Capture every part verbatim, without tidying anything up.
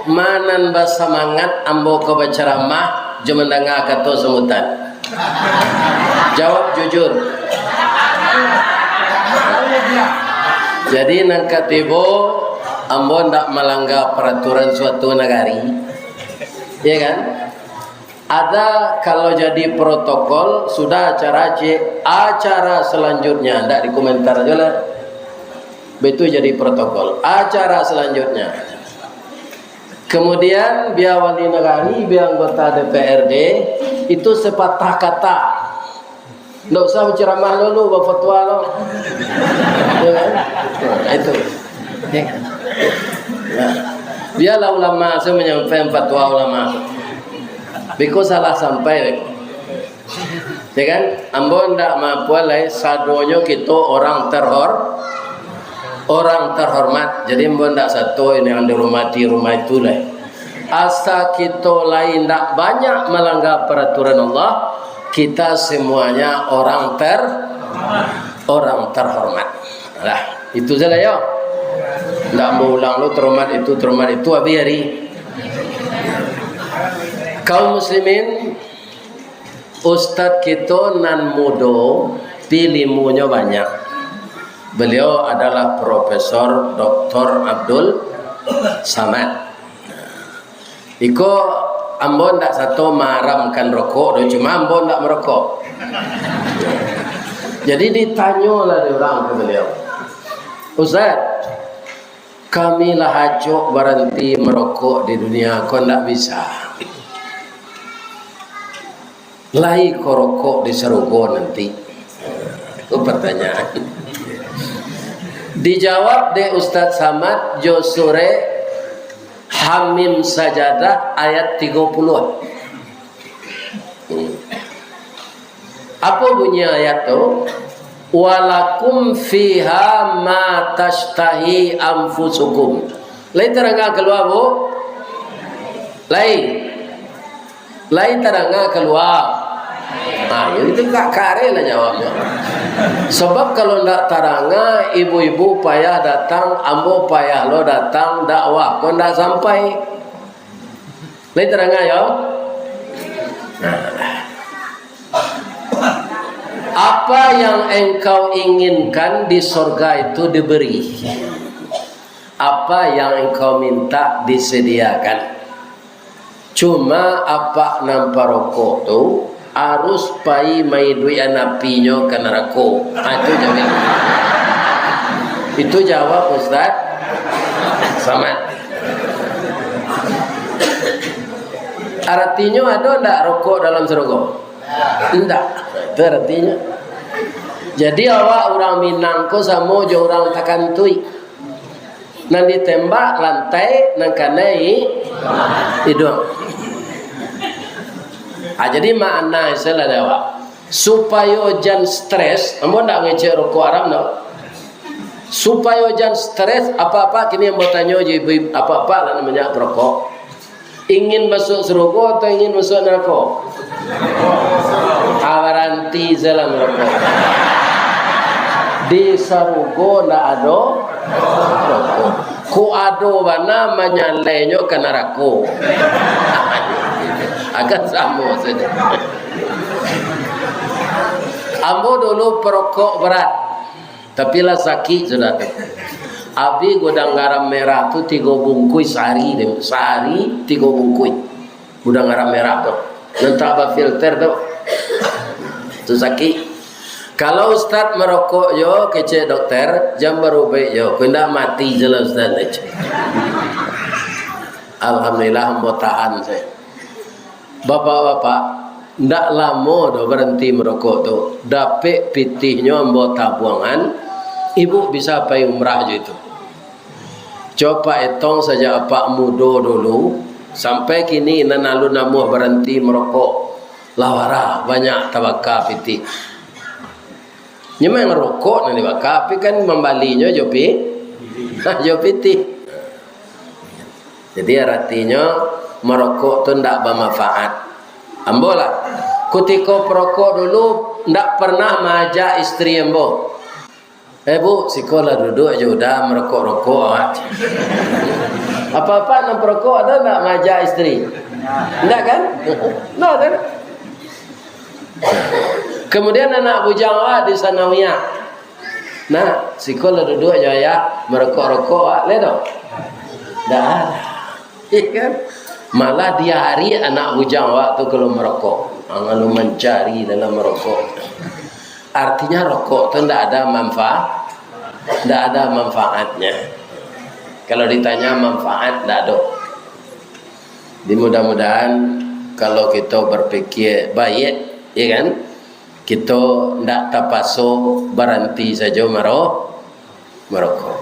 Ma nan basamangat ambo ko bacaramah jo mandanga kato sambutan? Jawab jujur. Jadi, nan katibo, ambo ndak malangga paraturan suatu nagari. Ya kan? Ada kalau jadi protokol, sudah acara, cek, acara selanjutnya, ndak dikomentar aja lah. Betul jadi protokol. Acara selanjutnya. Kemudian, bia wali nagari, bia anggota D P R D, itu sepatah kata. Ndak usah bacaramah lo, lo, bafatwa lo. Ya kan? Nah, itu. Ya kan? Nah, biarlah ulama saya menyampaikan fatwa ulama. Biko salah sampai, biko. Ya kan? Ambo ndak maapuan lai, sadonyo kito orang terhor-, orang terhormat. Jadi, ambo ndak sato ini yang dihormati rumah itu lai. Asa kito lai ndak banyak malangga paraturan Allah, kita semuanya orang ter-, orang terhormat. Lah, itu saja yo. Ndak ambo ulang lo, terhormat itu, terhormat itu, habis hari. Kaum muslimin, Ustadz kito nan mudo, pi ilimunyo banyak. Beliau adalah Profesor Doktor Abdul Samad. Iko, ambo ndak sato maharamkan rokok doh, cuma ambo ndak marokok. Jadi, ditanyolah dek urang ka baliau, "Ustaz, kami lah acok baranti marokok di dunia ko, ndak bisa. Lai ko rokok di sarugo nanti?" Itu pertanyaan. Dijawab dek Ustaz Samad jo surek Hamim Sajadah ayat tigo puluah. Hmm. Apo bunyi ayat tu? "Walakum fiha ma tashtahi anfusukum." Lai taranga kalua, Bu? Lai. Lai taranga kalua. Nah, yo itu ka-, kareh lah jawabnyo. Sebab kalau ndak taranga, ibu-ibu payah datang, ambo payah lo datang, dakwah ko ndak sampai. Lai taranga yo? Nah. Apa yang engkau inginkan di sorga itu diberi. Apa yang engkau minta disediakan. Cuma apak nan parokok tu harus pai maiduikan apinyo ka narako. Ha, itu jawab. Itu jawab Ustaz Samad. Aratinyo, ado ndak rokok dalam sarugo? Ndak. Itu aratinyo. Jadi, awak urang Minang ko samo jo urang Takantuik. Nan ditembak lantai, nan kanai iduang. Ah, jadi makna istilah dek awak. Supayo jan stres, ambo ndak ngecek rokok haram doh. Supayo jan stres, apak-apak kini ambo tanyo jo ibu-ibu, apak-apak lah nan banyak barokok. Ingin masuak sarugo atau ingin masuak narako? Ah, baranti sajolah marokok. Di sarugo ndak ado rokok. Kok ado bana, manyalainyo ka narako. Akan samo sajo. Ambo dulu parokok barat. Tapi lah sakik sudah tu. Abih gudang garam merah tu tigo bungkuih sahari deh. Sahari tigo bungkuih. Gudang garam merah tu. Nan tak bafilter tu. Tu sakik. Kalau ustaz marokok jo, kecek dokter, jan barubaik jo. Ko indak mati sajolah ustaz, kecek. Alhamdulillah, ambo tahan sajo. Bapak-bapak, ndak lamo doh baranti marokok tu. Dapek pitihnyo ambo tabuangan, ibu bisa pai umrah jo itu. Copak etong sajak apak mudo dulu, sampai kini nan alun namuah baranti marokok. Lah wara, banyak tabaka pitih. Nyo memang rokok nan dibaka, tapi kan mambalinyo jo pi-, jo pitih. Jadi, aratinyo, marokok tu ndak bamanfaat. Ambo lah, kutiko parokok dulu, ndak pernah maajak istri ambo, "Eh, Bu, siko lah duduak jo uda marokok-rokok awak." Apak-apak nan parokok ado ndak maajak istri? Ndak kan? Ndak kan? Kemudian anak bujang awak di sanawiyah. Nah, siko lah duduak jo ayah, marokok-rokok awak lai doh? Ndak ado. Iya kan? Malah di hari anak bujang awak tu kalau marokok, lalu mancari dalam marokok. Artinya rokok tu ndak ada manfaat, ndak ada manfaatnya. Kalau ditanya manfaat, ndak ada. Jadi mudah-mudahan kalau kita berpikir baik, ya kan, kita ndak tapaso baranti sajo maro-, marokok.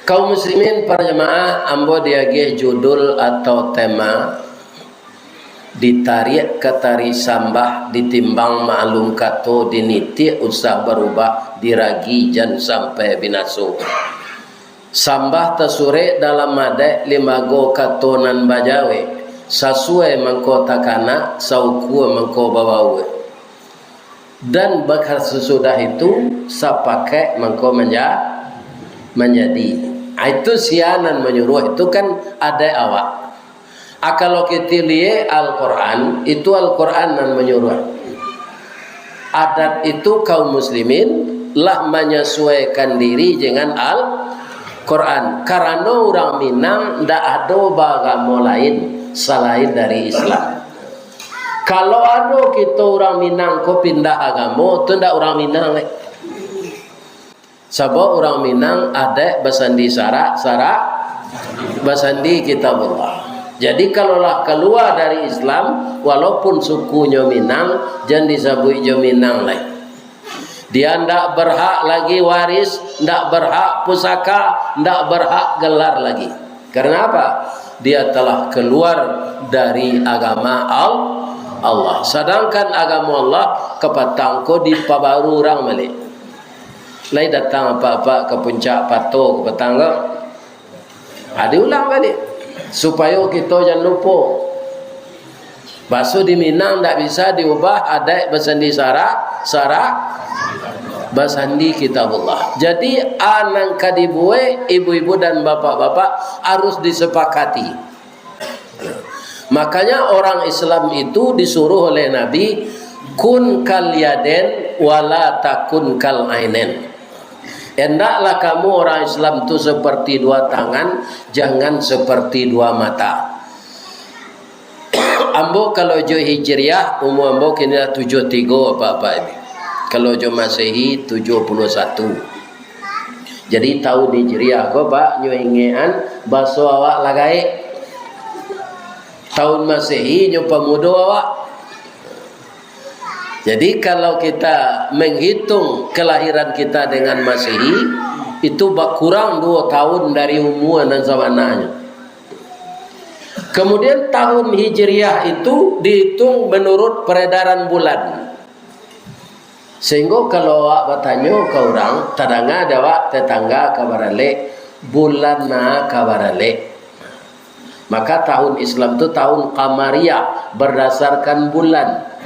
Kaum muslimin para jamaah, ambo diagih judul atau tema Ditariak ka tari sambah, ditimbang maklum kato, dinitiak usah barubah, diragi jan sampai binaso. Sambah tasurek dalam adaik, limbago kato nan bajawek, sasuai mangko takanak, saukua mangko babaua. Dan bakasusudah itu, sapakaik mangko manja-, manjadi. Ah, itu sia nan manyuruah, itu kan adaik awak. Ah, kalau kito liek Al-Quran, itu Al-Quran nan manyuruah. Adat itu kaum muslimin lah manyasuaikan diri dengan Al-Quran. Karano urang Minang ndak ado baagamo lain salain dari Islam. Kalau ado kito urang Minang ko pindah agamo, tu ndak urang Minang lai. Sabab urang Minang adaik basandi sarak, sarak basandi Kitabullah. Jadi, kalau lah kalua dari Islam, walaupun sukunyo Minang, jan disabuik jo Minang lai. Dia ndak berhak lagi waris, ndak berhak pusaka, ndak berhak gelar lagi. Karena apa? Dia telah keluar dari agama Al-, Allah. Sadangkan agamo Allah kapatang ko dipabaru urang baliak. Lai datang apak-apak ka puncak pato kapatang ko? Ha, diulang baliak. Supayo kito jan lupo. Baso di Minang ndak bisa diubah, adaik basandi sarak, sarak basandi Kitabullah. Jadi, a nan ka dibuek ibu-ibu dan bapak-bapak harus disepakati. Makanya orang Islam itu disuruh oleh Nabi, "Kun kal yaden wala takun kal ainen." Hendaklah kamu orang Islam tu seperti dua tangan, jangan seperti dua mata. Ambo kalau jo Hijriah, umua ambo kini lah tujuah tigo, apak-apak ini. Kalau jo Masehi, tujuah puluah satu. Jadi, tahun Hijriah ko, Pak, nyo ingekan, baso awak lah gaek. Tahun Masehi nyo pamudo awak. Jadi, kalau kita menghitung kelahiran kita dengan Masehi, itu bakurang duo tahun dari umua nan sabananyo. Kemudian, tahun Hijriah itu dihitung menurut peredaran bulan. Sehinggo kalau awak batanyo ka urang, tadanga dek awak tetangga ka baralek, bulan na ka baralek. Maka tahun Islam tu tahun Qamariyah, berdasarkan bulan.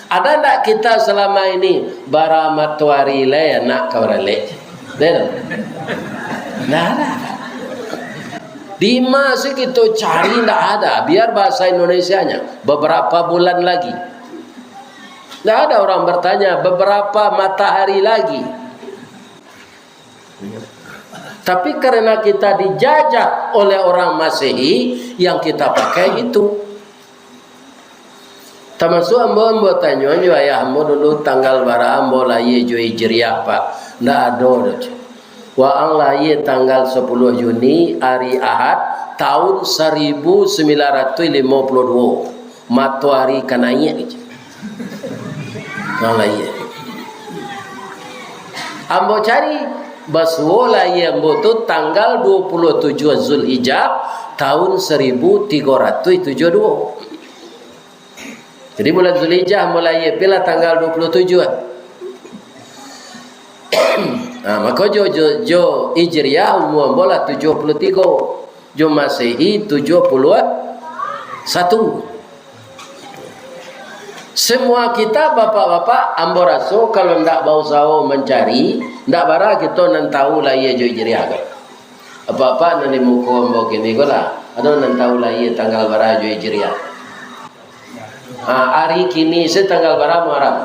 Ada ndak kita selama ini bara matoari lai anak ka baralek? Ada ndak? Ndak ada. Di ma se kito cari, ndak ada. Biar bahasa Indonesianya, beberapa bulan lagi. Ndak ada orang bertanya, beberapa matahari lagi. Tapi karena kita dijajah oleh orang Masehi, yang kita pakai itu. Tamasuak ambo, ambo tanyo jo ayah ambo dulu, tanggal bara ambo lahia jo Hijriah, Pak? Ndak ado doh. Waang lahia tanggal sapuluah Juni, ari Ahad, tahun saribu sambilan ratuih limo puluah duo. Matoari ka naiak. Waang lahia. Ambo cari, basuo lahia ambo tu tanggal duo puluah tujuah Zulhijjah, tahun saribu tigo ratuih tujuah duo. Jadi, bulan Zulhijjah mulai, pilah tanggal duo puluah tujuah. Nah, mako jo, jo, jo Hijriah umua ambo lah tujuah puluah tigo, jo Masehi tujuah puluah satu. Semua kita, bapak-bapak, ambo raso kalau ndak bausaho mancari, ndak bara kito nan tahu lahia jo Hijriah ko. Apak-apak nan di muko ambo kini ko lah, ado nan tahu lahia tanggal bara jo Hijriah? Ah, ari kini se tanggal bara Muharram?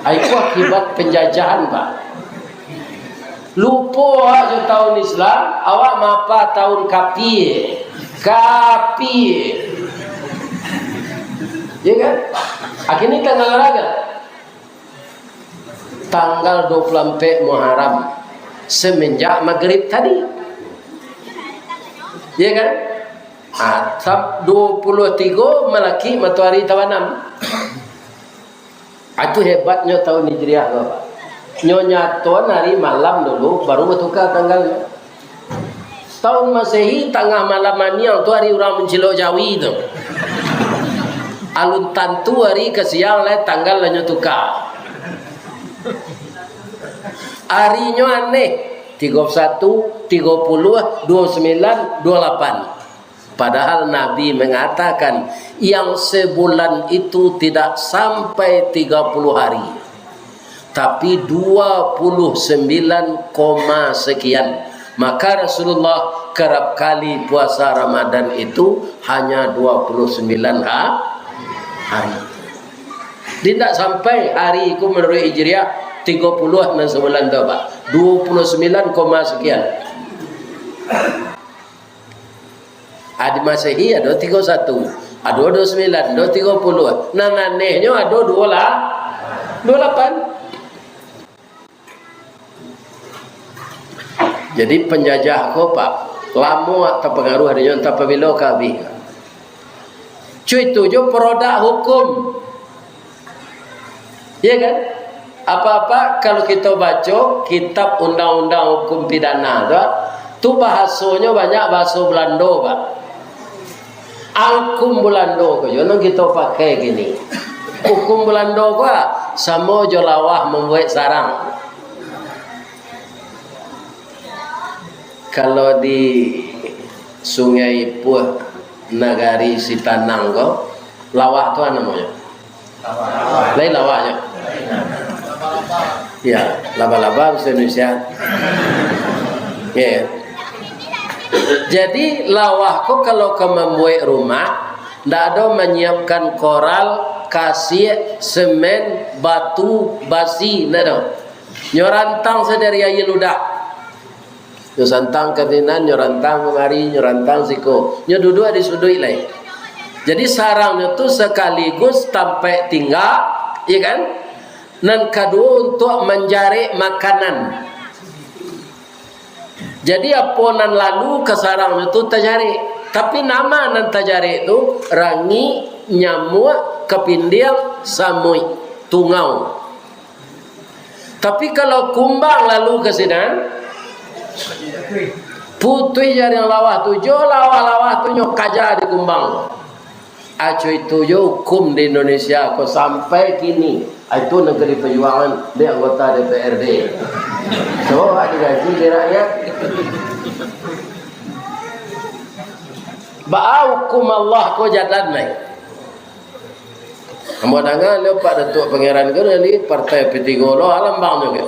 Ai, ko akibat penjajahan, Pak. Lupo awak jo tahun Islam, awak maapa tahun kapie. Kapie. Ya kan? Akhirnya tanggal bara? Tanggal dua puluh ampek Muharram, semenjak magrib tadi. Ya kan? Ah, sam-, dua puluh tigo malaki matoari tabanam. Ah, itu hebatnyo tahun Hijriah tu, Pak. Nyo nyatoan hari malam dulu, baru batuka tanggalnyo. Tahun Masehi, tangah malam maniang tu hari urang mancilok jawi tu. Alun tantu hari ka siang lai, tanggal lah nyo tuka. Arinyo aneh, tigo puluh satu, tigo puluh, dua puluh sembilan, dua puluh lapan. Padahal Nabi mengatakan, yang sebulan itu tidak sampai tiga puluh hari, tapi dua puluh sembilan koma sekian. Maka Rasulullah kerap kali puasa Ramadan itu hanya dua puluh sembilan ha-, hari. Jadi, indak sampai hari itu menurut Hijriah tigo puluh nan sebulan tu, Pak. Dua puluh sembilan koma sekian. Adi Masehi ado tigo satu, ado dua sembilan, ado tigo puluh. Nan anehnyo ado dua lah, dua lapan. Jadi panjajah ko, Pak, lamo tapangaruah dinyo, antah pabilo ka abih. Cuy, itu jo produk hukum. Iya kan? Apa-apa kalau kito baco kitab undang-undang hukum pidana tu, tu bahasonyo banyak bahaso Balando, Pak. Ah, hukum Balando ko jo nan kito pakai kini. Hukum Balando ko, ah, samo jo lawah mambuek sarang. Kalau di Sungai Ipuh, nagari Sitanang ko, lawah tu namonyo. Lain lawahnyo. Ya, laba-laba bahasa Indonesia. Ya. Jadi, lawah ko kalau ka mambuek rumah, ndak ado manyiapkan koral, kasiak, semen, batu, basi, ndak ado. Nyo rantang se dari aia ludah. Nyo santang ka sinan, nyo rantang kamari, nyo rantang siko. Nyo duduak di suduik lai. Jadi, sarangnyo tu sakaligus tampek tingga, iya kan? Nan kaduo, untuak manjarek makanan. Jadi, apo nan lalu ka sarangnyo tu tajarek. Tapi, nama nan tajarek tu? Rangik, nyamuak, kapindiang, samuik, tungau. Tapi, kalau kumbang lalu ka sinan, putuih jariang lawah tu, jo lawah-lawah tu nyo kaja di kumbang. Aco itu jo hukum di Indonesia ko sampai kini. Ah, itu nan ka dipajuangan dek anggota D P R D. So, ah, digaji dek rakyat. Baa hukum Allah ko jalan, lai? Ambo danga lo Pak Datuak Pangeran ko dari Partai P tigo lo, ah, lambangnyo ko.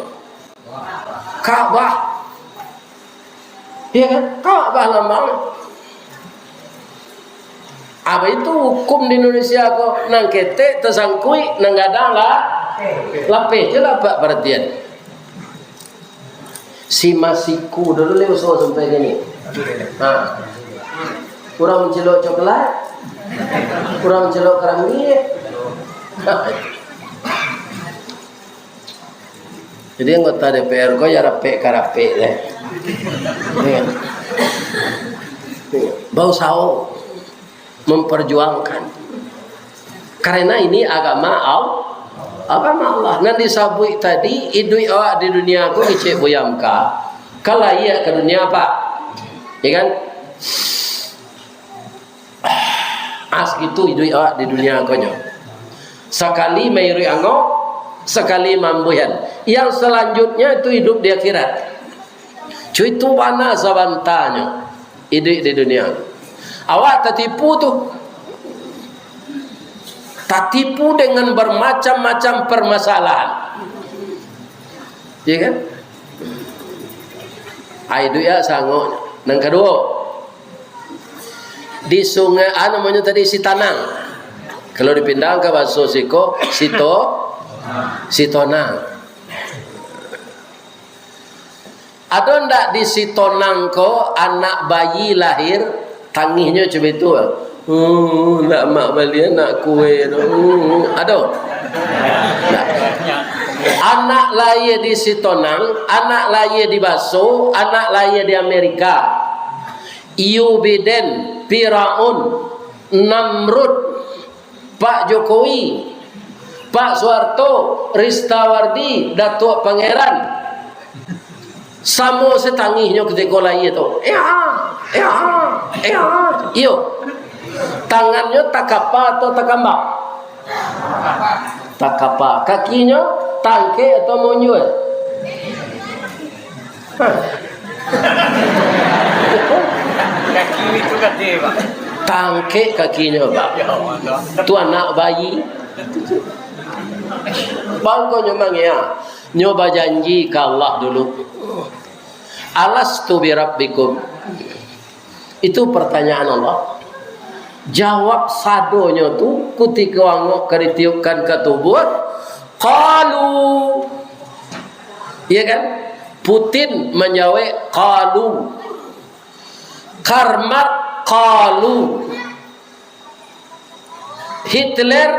Ka'bah. Iya kan? Ka'bah lambang. Apa itu hukum di Indonesia ko? Nan ketek tasangkuik, nan gadang lah lapeh. Jelas Pak paratian. Si Masiku dulu le usaha sampai kini. Ha. Urang mancilok coklat, urang mancilok karambia. Jadi anggota D P R ko ya rapek-karapek deh. Iya. Iya. Bausaho memperjuangkan. Karena ini agama Al-, agama Allah. Nan disabuik tadi, iduik awak di dunia ko kecek buyam ka, ka lahia ka dunia, Pak. Ya kan? As gitu iduik awak di dunia ko nyo. Sakali mairuik angok, sakali mambuihan. Yang selanjutnya itu hidup di akhirat. Cuy, itu bana sabantanyo iduik di dunia. Awak tatipu tu. Tatipu dengan bermacam-macam permasalahan. Iya kan? Ai duit ya sangok. Nan kaduo, di sungai, ah, namonyo tadi Sitanang. Kalau dipindahan ka baso siko, Sito, Sitonang. Ado ndak di Sitonang ko anak bayi lahir, tangihnyo cuma itu? "Oh, ndak mak bali anak kue tu." Hmm, ado? Ndak. Anak lahir di Sitonang, anak lahir di Baso, anak lahir di Amerika. Joe Biden, Firaun, Namrud, Pak Jokowi, Pak Soeharto, Ristawardi, Datuak Pangeran. Samo satangihnyo kutiko lahia tu. Ea, ea, ea. Iyo. Tangannyo takapa atau takambak? Takapa. Kakinyo tangkek atau monjuak? Hah. Kaki itu gede, Pak. Tangkek kakinyo, Pak. Ya Allah. Tu anak bayi. Bangkonyo mangea. Nyo bajanji ka Allah dulu. "Alastu birabbikum?" Itu pertanyaan Allah. Jawab sadonyo tu, kutiko angok ka ditiupkan ka tubuah, qalu. Iya kan? Putin manjawek, qalu. Karl Marx, qalu. Hitler,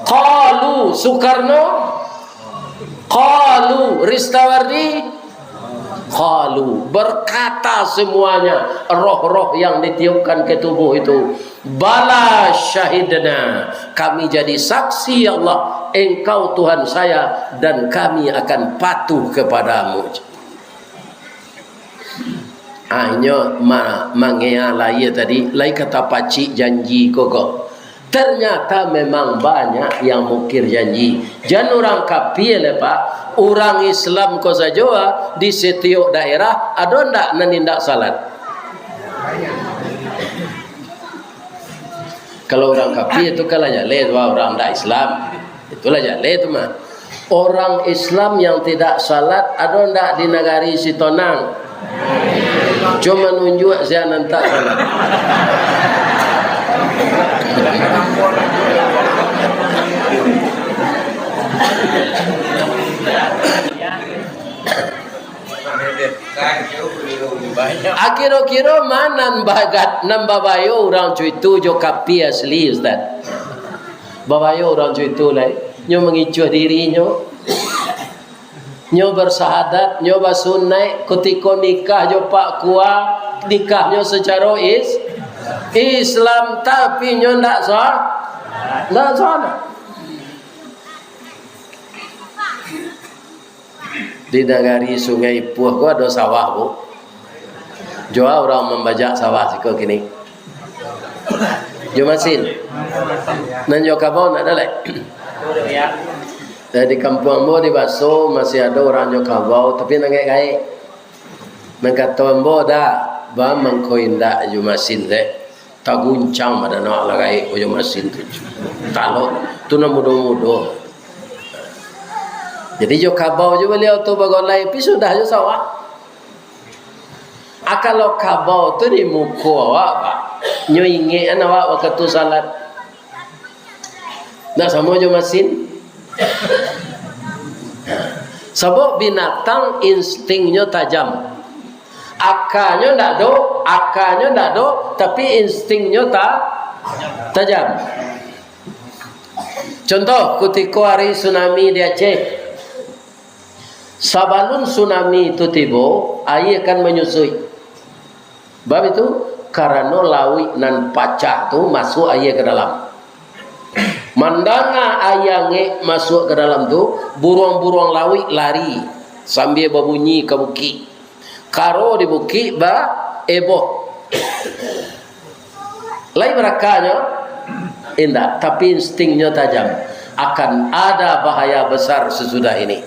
qalu. Soekarno, qalu. Ristawardi, qalu. Berkata semuanya roh-roh yang ditiupkan ke tubuh itu, "Bala syahidna, kami jadi saksi, ya Allah, Engkau Tuhan saya, dan kami akan patuh kepadamu." Ah, inyo ma-, mangea lahia tadi, lai ka tapacik janji ko ko. Ternyata memang banyak yang mukir janji. Jan urang kapia lai, Pak. Urang Islam ko sajo, ah, di setiok daerah, ado ndak nan indak salat? Kalau urang kapia tu kan lah jaleh tu, ah, urang ndak Islam. Itulah jaleh tu mah. Orang Islam yang tidak salat ado ndak di nagari Sitonang? Cuma nunjuak sia nan tak salat. Akiro-kiro ma nan bagat, nan babayo urang cuitu jo kapia asli, Ustaz? Babayo urang cuitu lai, nyo mangicuah dirinyo, nyo bersahadat, nyo basunaik, kutiko nikah jo Pak Kua, nikahnyo sacaro is-, Islam, tapi nyo ndak sah, ndak sah. Di nagari Sungai Ipuah ko ado sawah, Bu. Jua urang mambajak sawah siko kini. Jo masin. Nan jo kabau ndak ado lai. Eh, di kampuang ambo di Baso masih ado urang jo kabau, tapi nan gaek-gaek. Nan kato ambo, "Dah, ba mangko indak jo masin dek." Taguncang badan awak lah gaek ko jo masin tu. Talok tu nan mudo-mudo. Jadi jo kabau jo baliau tu bagolai, pi sudah jo sawah. Ah, kalau kabau tu di muko awak, Pak, nyo ingek an awak wakatu salat. Ndak samo jo masin. Sabab binatang instingnyo tajam. Akanyo ndak ado, akanyo ndak ado, tapi instingnyo ta-, tajam. Contoh, kutiko ari tsunami di Aceh. Sabalun tsunami tu tibo, aia kan manyusuik. Bab itu, karano lauik nan pacah tu masuak aia ka dalam. Mandanga aia angek masuak ka dalam tu, buruang-buruang lauik lari sambia babunyi ka bukik. Karo di bukik baeboh. Lai barakanyo? Indak, tapi instingnyo tajam. Akan ada bahaya besar sesudah ini.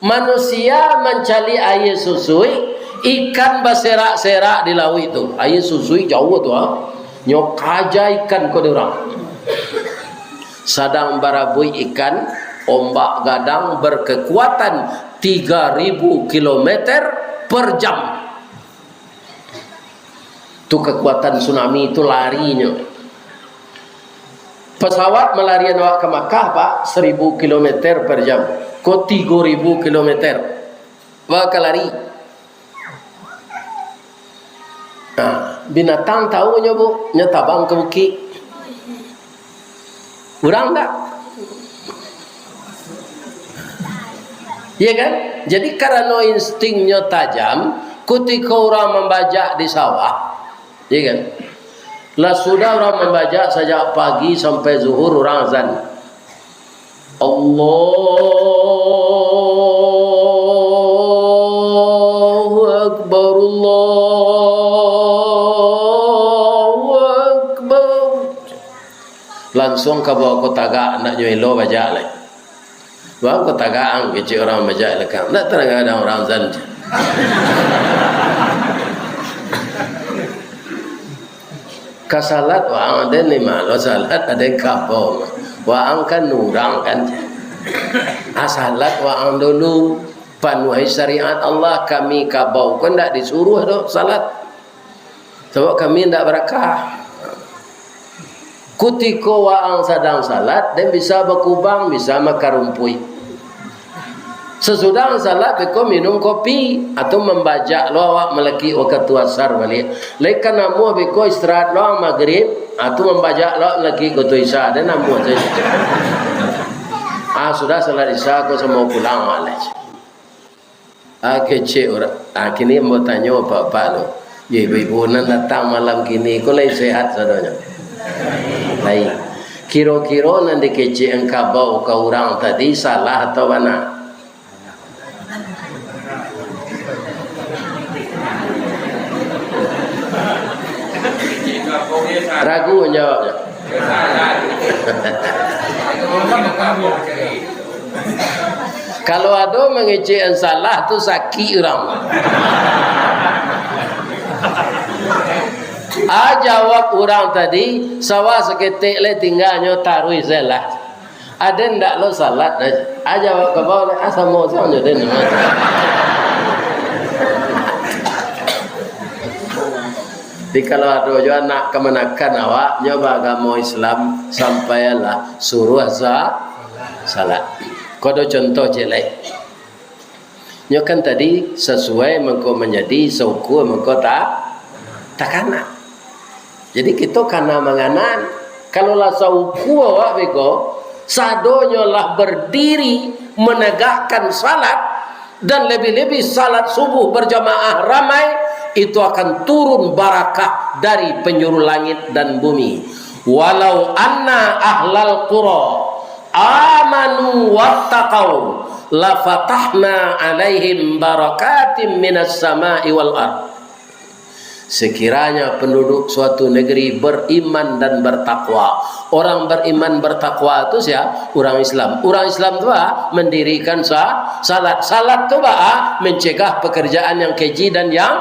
Manusia mancaliak aia susuik, ikan baserak-serak di lauik tu. Aia susuik jauah tu, ha. Nyo kaja ikan ko di urang. Sadang barabuik ikan, Ombak gadang berkekuatan tiga ribu kilometer per jam. Tu kekuatan tsunami tu larinyo. Pesawat malarian awak ka Makkah, Pak, seribu kilometer per jam. Ko tigo ribu kilometer. Awak ka lari. Nah, binatang tahu nyo, Bu, nyo tabang ka bukik. Urang ndak? Iya kan? Jadi, karano instingnyo tajam, kutiko urang mambajak di sawah, iya kan? Lah sudah urang mambajak sajak pagi sampai zuhur, urang azan. Allahu Akbar, Allahu Akbar. Lansuang kabau ko tagak, ndak nyo elo bajak lai. Bau ko tagak ang, kecek urang bajak lekang. Ndak tadanga urang azan. Ka salat waang, aden ni malo salat, aden kabau. Waang kan urang kan. Ah, salat waang dulu, panuahi syariat Allah, kami kabau ko ndak disuruah doh salat. Sabab kami ndak barakah. Kutiko waang sadang salat, den bisa bakubang, bisa makan rumpuik. Sasudah salat, beko minum kopi, atau mambajak lo awak malakik wakatu asar baliak. Lai ka namuah beko istirahat lo ang magrib, atau mambajak lo malakik wakatu isya, den namuah sajo. Ah, sudah salat isya, ko samo pulang, malas. Ah, kecek urang. Ah, kini ambo tanyo apak-apak tu. Yo, ibu-ibu nan datang malam kini ko lai sehat sadonyo? Lai. Kiro-kiro nan dikecek ang kabau ka urang tadi salah atau bana? Ragu manjawabnyo. Kalau ado mangecek yang salah tu, sakik urang. Ah, jawab urang tadi, sawah saketek lai tingganyo, taruih sajolah. Aden ndak lo salat, ah, jawab kabau lai, ah, samo sajo den. Jadi, kalau ado juo anak kamanakan awak, nyo baagamo Islam, sampaianlah suruah sa-, salat. Ko ado contoh ciek lai. Nyo kan tadi sasuai mangko manjadi, saukua mangko ta-, takana. Jadi, kito kana manganan. Kalau lah saukua awak beko, sadonyo lah bardiri managakkan salat, dan lebih-lebih salat subuh berjamaah ramai, itu akan turun barakah dari penjuru langit dan bumi. "Walau anna ahlal qura amanu wattaqau, lafatahna alaihim barakatim minas sama'i wal ard." Sekiranya penduduk suatu negeri beriman dan bertakwa. Orang beriman bertakwa tu sia? Urang Islam. Urang Islam tu, ah, mendirikan sa-, salat. Salat tu, ah, mencegah pekerjaan yang keji dan yang,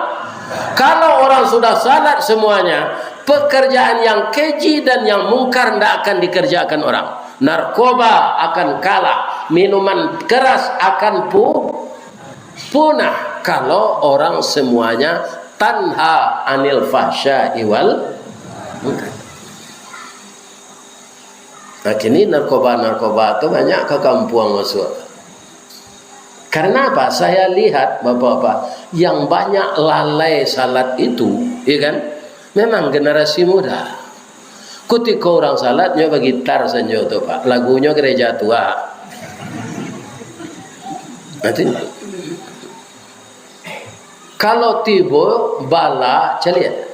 kalau orang sudah salat semuanya, pekerjaan yang keji dan yang mungkar ndak akan dikerjakan orang. Narkoba akan kalah, minuman keras akan pu-, punah kalau orang semuanya tanha anil fahsya'i wal munkar. Nah, kini narkoba-narkoba tu banyak ka kampuang masuak. Karena apa? Saya lihat, Bapak-bapak, yang banyak lalai salat itu, ya kan, memang generasi muda. Kutiko urang salat, nyo bagitar sanjo tu, Pak. Lagunyo gereja tua. Artinya, kalau tibo bala, caliak.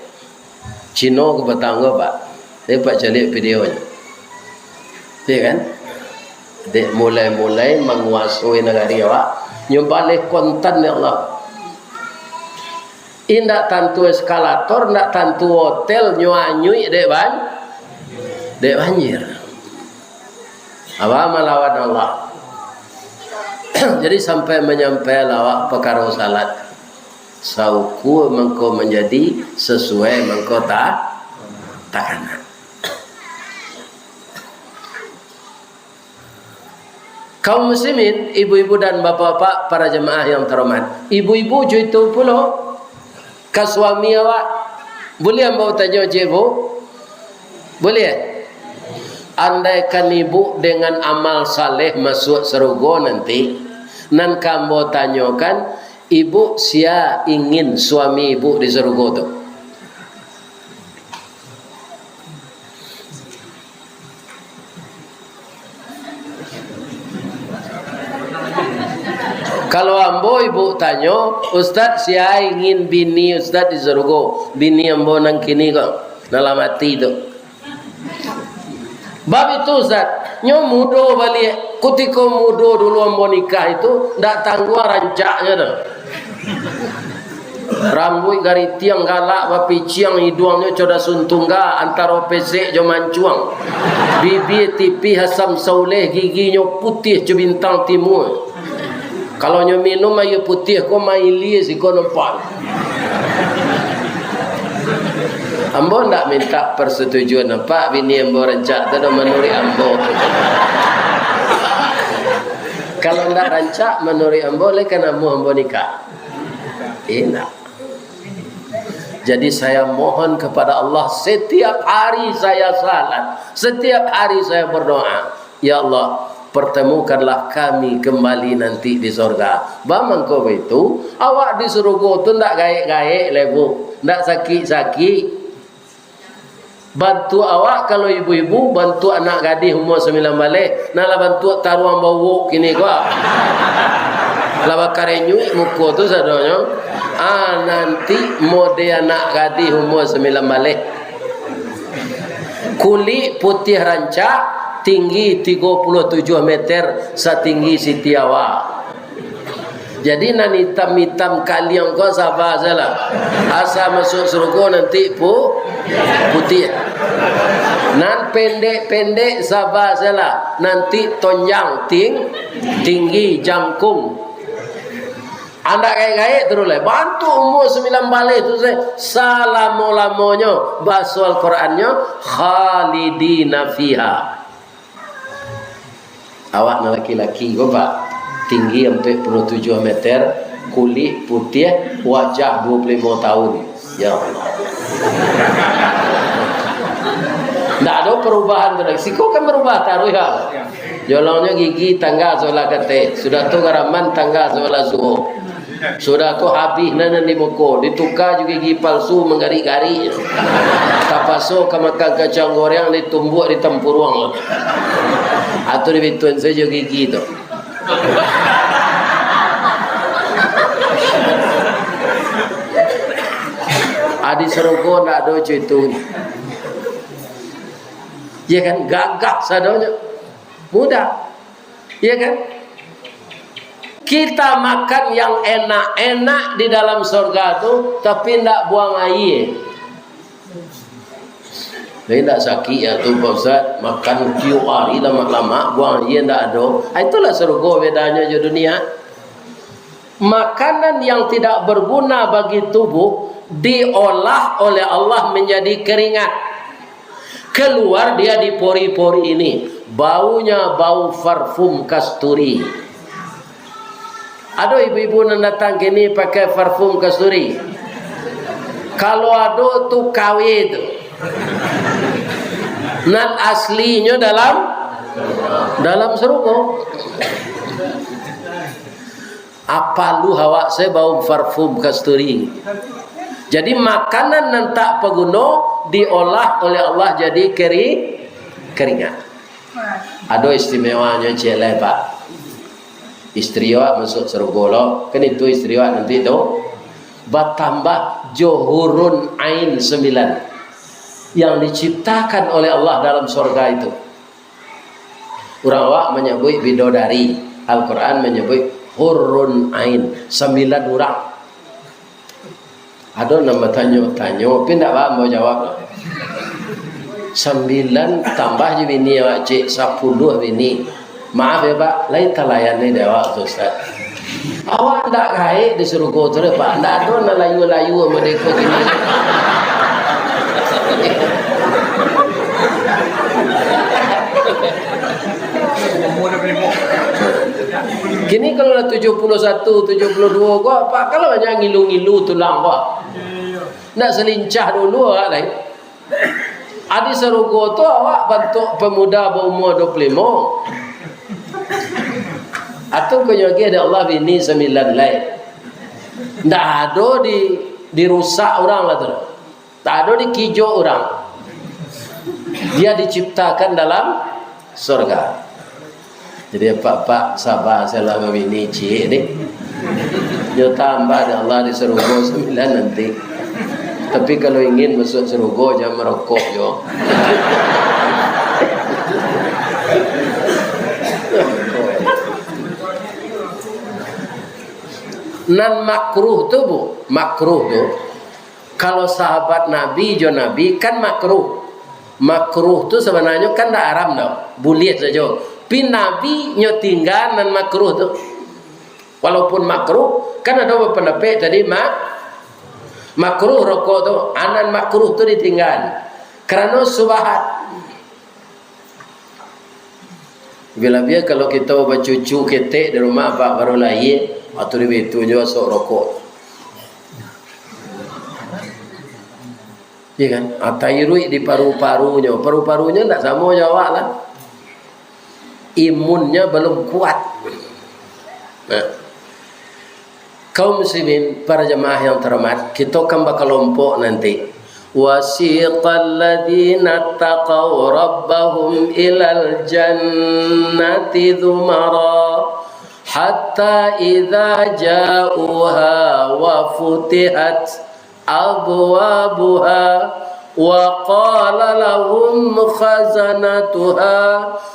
Cino ka batanggo, Pak. Dek, Pak, caliak videonyo. Iya kan? Dek mulai-mulai manguasoi nagari awak, nyo baleh kontan, ya Allah. Indak tantu eskalator, indak tantu hotel, nyo anyuik dek ban-, dek banjir. Awa malawan Allah. Jadi, sampai manyampai lawak pakaro salat. Saukua mangko manjadi, sasuai mangko ta-, takana. Kaum muslimin, ibu-ibu dan bapak-bapak, para jamaah yang terhormat. Ibu-ibu jo itu pulo ka suami awak. Buliah ambo tanyo, Cik Bu? Buliah? Andaikan ibu dengan amal saleh masuak sarugo nanti, nan ka ambo tanyokan, ibu sia ingin suami ibu di sarugo tu? Kalau ambo ibu tanyo, "Ustaz, sia ingin bini Ustaz di sarugo?" Bini ambo nan kini ko, nan lah mati tu. Bab itu, Ustaz, nyo mudo baliak. Kutiko mudo dulu ambo nikah itu, ndak tangguang rancaknyo tu. Rambuik garitiang galak bapiciang, iduangnyo co dasun tungga antaro pesek jo mancuang. Bibia tipih asam sauleh, giginyo putiah co bintang timua. Kalau nyo minum aia putiah ko, mailia siko nampak. Ambo ndak minta persetujuan, nampak bini ambo rancak tu dah manuruik ambo. Kalau ndak rancak manuruik ambo, lai ka namuah ambo nikah? Indak. Jadi, saya mohon kepada Allah, setiap hari saya salat, setiap hari saya berdoa, "Ya Allah, pertemukanlah kami kembali nanti di sorga." Bamangko baitu, awak di sarugo tu ndak gaek-gaek lai, Bu, ndak sakik-sakik. Bantuak awak, kalau ibu-ibu, bantuak anak gadih umua sambilan baleh, nan lah bantuak taruang bauwok kini ko. Lah bakarenyuik muko tu sadonyo. Ah, nanti mode anak gadih umua sambilan baleh. Kulik putiah rancak, tinggi tigo puluah tujuah meter, satinggi Siti Hawa. Jadi, nan itam-itam kaliang ko saba sajolah. Asa masuak sarugo nanti pu-, putiah. Nan pendek-pendek saba sajolah. Nanti tonjang, ting-, tinggi, jangkung. Andak gaek-gaek taruih lai. Bantuak umua sambilan baleh tu sajo, salamo-lamonyo. Baso Al-Qurannyo, "Khalidina fiha." Awak nan laki-laki ko, Pak, tinggi ampek puluah tujuah meter, kulik putiah, wajah duo puluah limo tahun. Ya Allah. Ndak ado perubahan tu lai. Siko kan berubah taruih, ha. Jolongnyo gigi tangga sabalah kateh, sudah tu garaman tangga sabalah suok. Sudah tu habih nan, nan di muko, dituka jo gigi palsu manggarik-garik. Tapaso ka makan kacang goreng, ditumbuak di tampuruang. Atau dibituan sajo gigi tu. Adi sarugo ndak ado cuy tu. Ya kan, gagah sadonyo. Mudah. Iya kan? Kita makan yang enak-enak di dalam sorga tu, tapi ndak buang aia. Jadi ndak sakik ya tu, Pak Ustaz, makan tiok hari lamak-lamak, buang aia ndak ado. Ah, itulah sorga bedanya jo dunia. Makanan yang tidak berguna bagi tubuh diolah oleh Allah menjadi keringat. Keluar dia di pori-pori ini. Baunya bau parfum kasturi. Ado ibu-ibu nan datang kini pakai parfum kasturi? Kalau ado tu K W tu. Nan aslinyo dalam, dalam sarugo. Apo lu awak se bau parfum kasturi. Jadi, makanan nan tak paguno diolah oleh Allah jadi keri-, keringat. Ado istimewanyo ciek lai, Pak. Istri awak masuak sarugo lo, kan itu istri awak nanti tu. Batambah jo hurun ain sambilan yang diciptakan oleh Allah dalam sorga itu. Urang awak manyabuik bidodari, Al-Quran manyabuik hurun ain, sambilan urang. Ado nan batanyo-tanyo, tapi ndak baa ambo jawab lah. Sambilan tambah jo bini awak, cek, sapuluah bini. Maaf ya, Pak, lai talayan ni dek awak tu, Ustaz. Awak ndak gaek di sarugo tu deh, Pak. Ndak ado nan layua-layua model ko kini. Kini kalau lah tujuh puluh satu, tujuh puluh dua ko, apak kalau banyak ngilu-ngilu tulang ko. Ndak salincah dulu awak lai. Adi sarugo tu awak bantuak pamuda baumua dua puluh limo. Atau konyo lagi ada Allah bini sambilan lai. Ndak ado di, dirusak urang lah tu. Tak ado dikijok urang. Dia diciptakan dalam surga. Jadi, apak-apak, saba sajolah babini ciek ni. Nyo tambah dek Allah di sarugo sambilan nanti. Tapi kalau ingin masuk sarugo, jangan marokok jo. Nan makruh tu, Bu, makruh tu, kalau sahabat Nabi jo Nabi kan makruh. Makruh tu sabananyo kan ndak haram doh, buliah sajo. Pi Nabi nyo tingga nan makruh tu. Walaupun makruh, kan ado bapandapek tadi ma-, makruh rokok tu, a nan makruh tu ditingga. Karano subahat. Labiah-labiah kalau kito bacucu ketek di rumah, apak baru lahia, atau di bitu jo asok rokok. Iya kan? Ah, tairuik di paru-parunyo. Paru-parunyo ndak samo jo awak lah. Imunnya belum kuat. Nah. Kaum muslimin, para jamaah yang terhormat, kito kan bakalompok nanti. وسيق الذين اتقوا ربهم إلى الجنة زمرا حتى إذا جاءوها وفتحت أبوابها وقال لهم خزنتها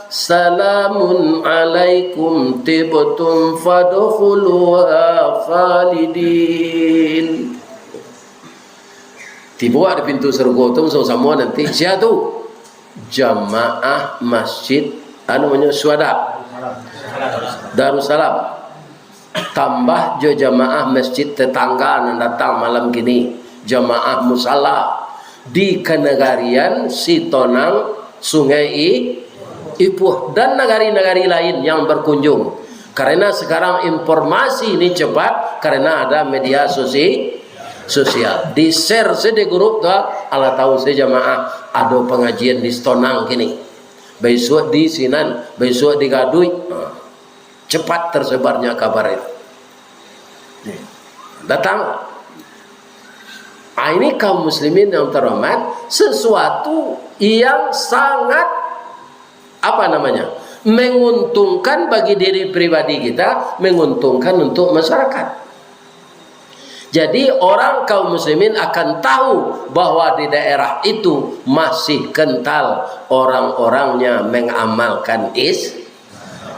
سلام عليكم طبتم فادخلوها خالدين. Tibo di pintu sarugo tu samo-samo nanti. Sia tu? Jamaah Masjid, anu namonyo, Syuhada Darussalam. Tambah jo jamaah masjid tetangga nan datang malam kini, jamaah musala di kanagarian Sitonang, Sungai I-, Ipuh, dan nagari-nagari lain yang berkunjung. Karena sekarang informasi ini cepat, karena ada media sosi-, sosial. Di-share se di grup tu, alah tahu se jamaah ado pangajian di Sitonang kini. Baisuak di sinan, baisuak di Gaduik. Ha. Cepat tersebarnya kabar itu. Nih, datang. Ah, ini kaum muslimin yang terhormat, sesuatu yang sangat, apa namanya, menguntungkan bagi diri pribadi kita, menguntungkan untuk masyarakat. Jadi, orang kaum muslimin akan tahu bahwa di daerah itu masih kental orang-orangnya mengamalkan is-,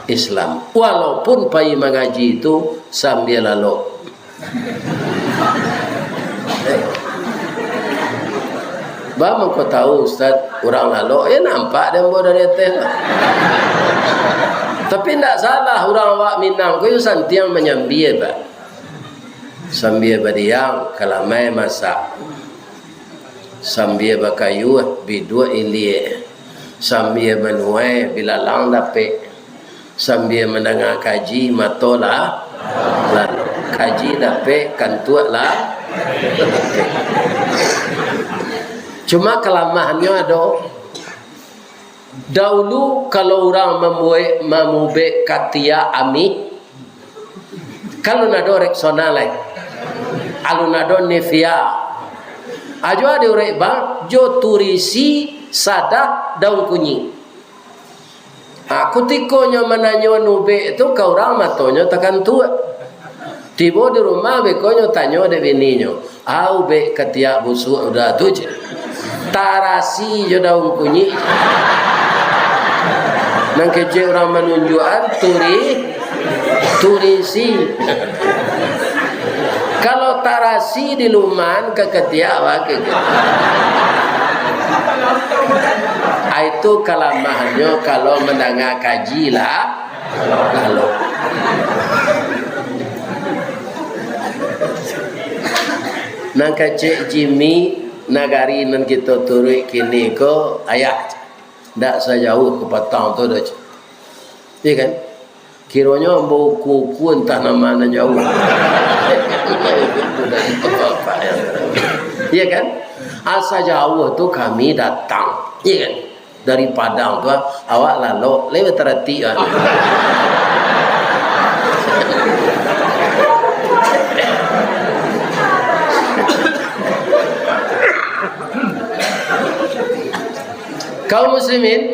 Islam. Walaupun pai mangaji tu sambia lalok. Ba mangko tahu, Ustaz, urang lalok? Eh, nampak dek ambo dari ateh lah. Tapi ndak salah, urang awak Minang ko yo santiang manyambia, Pak. Sambia badiang, kalamai masak. Sambia bakayuah, biduak iliak. Sambia manuai, bilalang dapek. Sambia mandanga kaji, mato lah lalok. Kaji dapek, kantuak lah. Cuma kalamahannyo ado. Daulu, kalau urang mambuek, mamubek katiak amih, kan alun ado Rexona lai, alun ado Nivea. Ajo diurek bang, jo turisi sadah daun kunyik. Ha, kutikonyo mananyo nubek tu ka urang, matonyo takantuak. Tibo di rumah, bekonyo tanyo dek bininyo, "Au bek katiak busuak udah tu," cek. "Tarasi jo daun kunyik." Nan kecek urang manunjuakan, turi-, turisi. Kalau tarasi di luman, ka katiak awak ke. Ah, itu kalamahannyo kalau mandanga kaji lah. Lalu, nan kecek Jimmy, nagari nan kito turuik kini ko, ayah, ndak sajauah ka patang tu doh. Iya kan? Kironyo ambo uku-uku antah nan ma nan jauah. Iya kan? Asa jauah tu kami datang. Iya kan? Dari Padang tu, awak lalok, lai bataratik, ah. Kaum muslimin,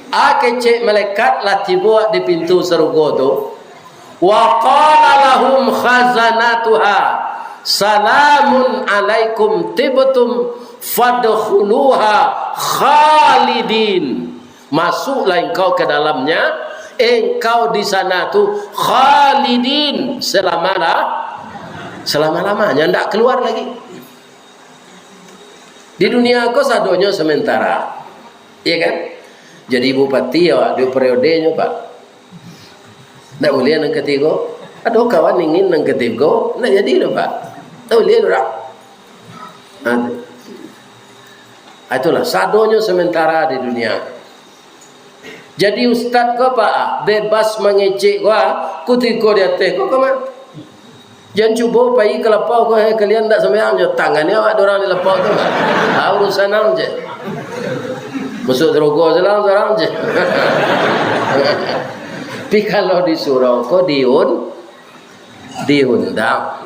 a, kecek malaikat lah tibo di pintu sarugo tu. Wa qala lahum khazanatuha, "Salamun alaikum tibtum fadkhuluha khalidin." Masuklah engkau ke dalamnya, engkau di sana tu khalidin, selama-la-, selama-lamanya, ndak keluar lagi. Di dunia ko sadonyo sementara. Iya kan? Jadi bupati awak duo periodenyo, Pak. Ndak buliah nan katigo. Ado kawan ingin nan katigo, ndak jadi doh, Pak. Ndak buliah doh, Pak. Nah, tu. Ah, itulah, sadonyo sementara di dunia. Jadi ustaz ko, Pak, bebas mangecek ko, ah, kutiko di ateh ko, ko mah. Jan cubo pai ka lapau ko, "Hei, kalian ndak sambayang jo, tangani awak dek urang di lapau tu, Pak. Ah, urusan ang je. Masuak sarugo silang surang je." Tapi kalau di surau ko diun-, diundang,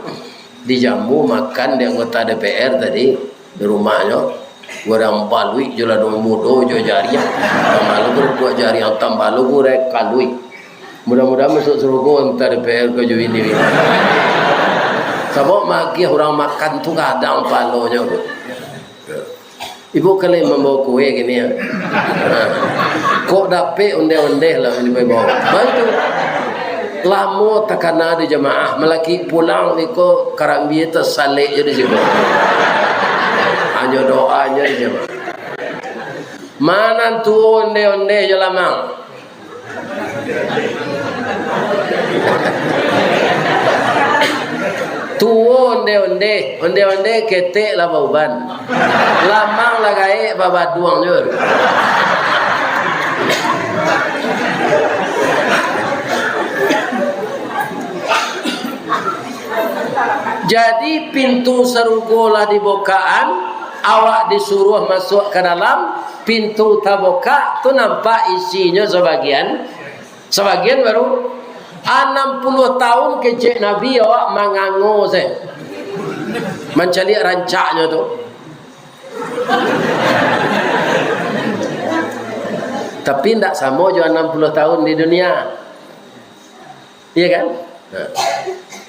dijamu makan di anggota D P R tadi, di rumahnyo, goreng baluik jo lado mudo jo jariang. Tambah lugu dek jariang, tambah lugu dek kaluik. Mudah-mudahan masuak sarugo antah D P R ko jo ini. Sabab magiah urang makan tu gadang palonyo tu. Ibu kali mambawa kue kini, ya. Kok dapek ondeh-ondeh lah yang dibawa. Bantu. Lamo takana di jamaah, malaki pulang iko karambia tasalek je di situ. Hanyo doa je di jamaah. Manan tuo ondeh-ondeh jo lamang. Tuo ondeh-ondeh, ondeh-ondeh ketek lah bauban. Lamang lah gaek babaduang jo. Jadi, pintu sarugo lah dibokaan, awak disuruah masuak ka dalam, pintu tabukak, tu nampak isinyo sabagian, sabagian baru. Anam puluah tahun kecek Nabi awak mangango se, mancaliak rancaknyo tu. Tapi ndak samo jo anam puluah tahun di dunia. Iya kan? Nah.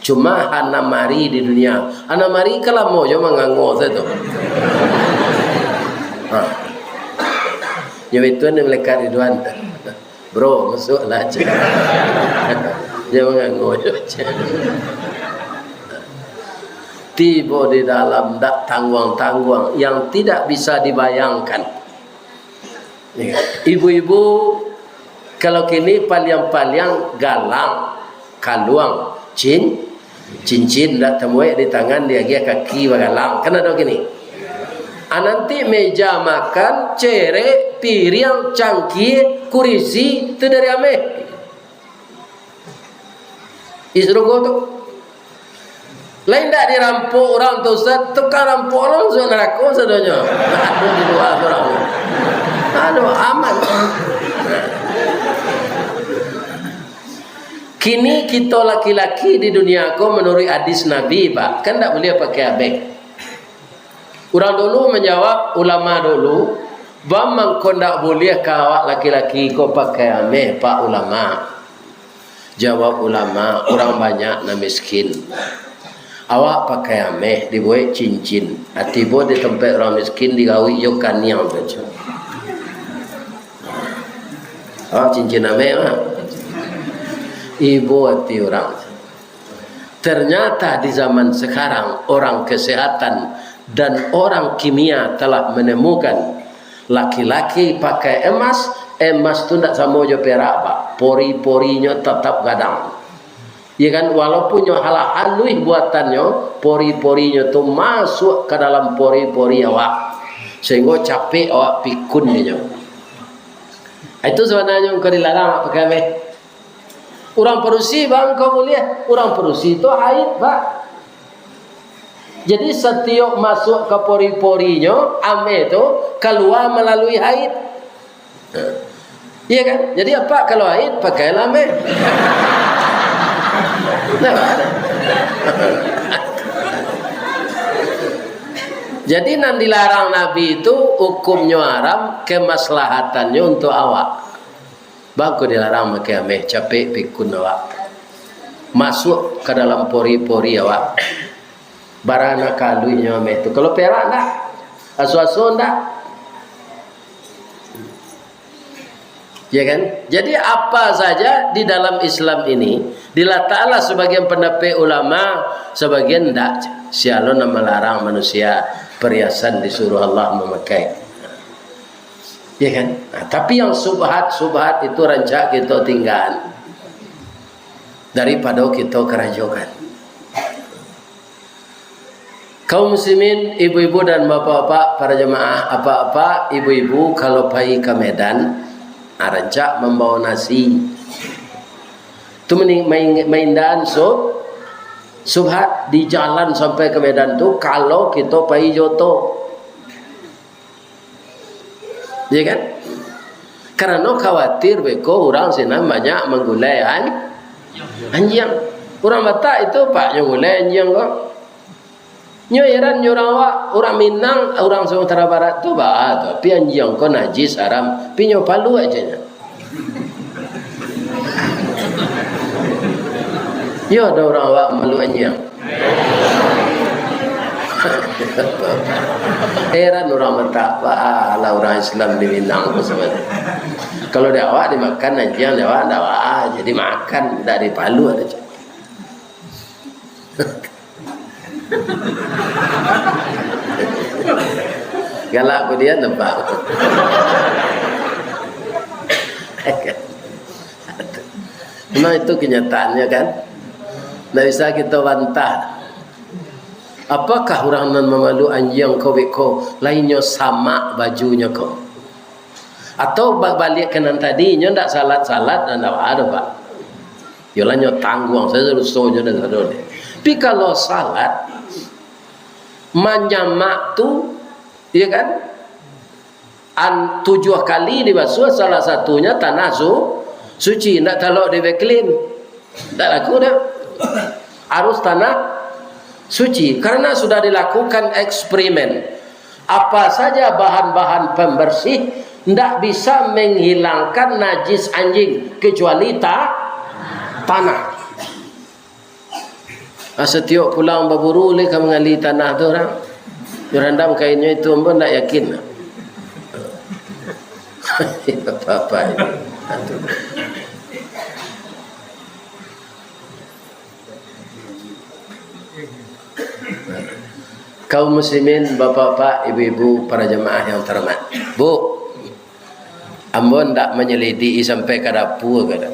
Cuma anam ari di dunia. Anam ari kan lamo jo mangango sajo tu. Nah. Nyo itu ni malaikat Ridwan. "Bro, masuaklah," cek. Nyo mangango jo, cek. Tibo di dalam, dak tangguang-tangguang, yang tidak bisa dibayangkan. Ibu-ibu, kalau kini paliang-paliang galang, kaluang, cin-, cincin, dak tamuek di tangan, diagiah kaki bagalang. Kan ado kini? Ah, nanti meja makan, cerek, piriang, cangkie, kurisi, tu dari ameh. Di sarugo tu. Lain dak dirampok urang tu, Ustaz, tukang rampok urang masuak narako sadonyo. Ado di lua surang. Ado aman. Kini kito laki-laki di dunia ko, manuruik hadis Nabi, Pak, kan dak buliah pakai ameh. Urang dulu manjawab, ulama dulu, "Baa mangko ndak buliah ka awak laki-laki ko pakai ameh, Pak Ulama?" Jawab ulama, "Urang banyak nan miskin. Awak pakai ameh, dibuek cincin. Ah, tibo di tampek urang miskin, digawik jo kaniang tu." Awak cincin ameh, mah. Ibo ati urang. Ternyata di zaman sekarang, orang kesehatan dan orang kimia telah menemukan laki-laki pakai emas, emas tu ndak samo jo perak, Pak. Pori-porinyo tetap gadang. Ya kan, walaupun nyo alah aluih buatannyo, pori-porinyo tu masuak ka dalam pori-pori awak, sehinggo capek awak pikun inyo. Itu sabananyo engkau dilarang awak pakai ameh. Urang padusi, bang, kau buliah. Urang padusi tu haid, Pak. Jadi, satiok masuak ka pori-porinyo, ameh tu kalua malalui haid. Iya kan? Jadi, apak kalau haid, pakailah ameh. Nah, jadi, nan dilarang Nabi tu hukumnyo haram, kemaslahatannyo untuak awak. Bangko dilarang makai ameh, capek pikun awak. Masuak ka dalam pori-pori awak. Bara nan ka aluihnyo ameh tu. Kalau perak ndak? Aso-aso ndak? Ya kan? Jadi, apa saja di dalam Islam ini, dilataklah sebagian pendapat ulama, sebagian ndak. Sia lo nan malarang manusia perhiasan disuruh Allah mamakai. Ya kan? Nah, tapi yang subhat-subhat itu rancak kito tinggaan daripado kito karajokan. Kaum muslimin, ibu-ibu dan bapak-bapak, para jamaah, apak-apak, ibu-ibu, kalau pai ka Medan, ah, rancak mambawa nasi. Tu mending main, main dan sub-, subhat di jalan sampai ka Medan tu, kalau kito pai jo oto. Ya kan? Karano khawatir beko urang sinan banyak manggulai an-, anjiang. Urang Batak itu, Pak, nyo gulai anjiang ko. Nyo heran nyo urang awak, urang Minang, urang Sumatera Barat tu baa tu, tapi anjiang ko najis, haram, tapi nyo paluak aja nyo. Yo, ado urang awak malu anjiang. Heran urang Batak, baa lah urang Islam di Minang tu sabananyo. Kalau di awak dimakan anjiang, di awak ndak baa, jadi makan, ndak dipaluak aja. Galak ko dia nampak. Memang itu kenyataannya, kan? Ndak bisa kito bantah. Apakah urang nan mamalu anjiang ko beko, lainnyo samak bajunyo ko? Atau ba-, baliak ka nan tadi, inyo ndak salat-salat, ndak ado, Pak. Yolah, nyo tangguang sajo dosonyo dan sadonyo. Tapi kalau salat, manyamak tu, ya kan, an-, tujuah kali dibasuah, salah satunya tanah su-, suci, ndak talok di Vaseline. Ndak laku dah. Harus tanah suci, karena sudah dilakukan eksperimen. Apa saja bahan-bahan pembersih ndak bisa menghilangkan najis anjing kecuali ta-, tanah. Ah, satiok pulang baburu lai ka mangali tanah tu urang. Nyo randam kainnyo itu, ambo ndak yakin. Apa-apa ini. Kaum muslimin, bapak-bapak, ibu-ibu, para jamaah yang terhormat. Bu, ambo ndak manyalidiki sampai ka dapua, kada.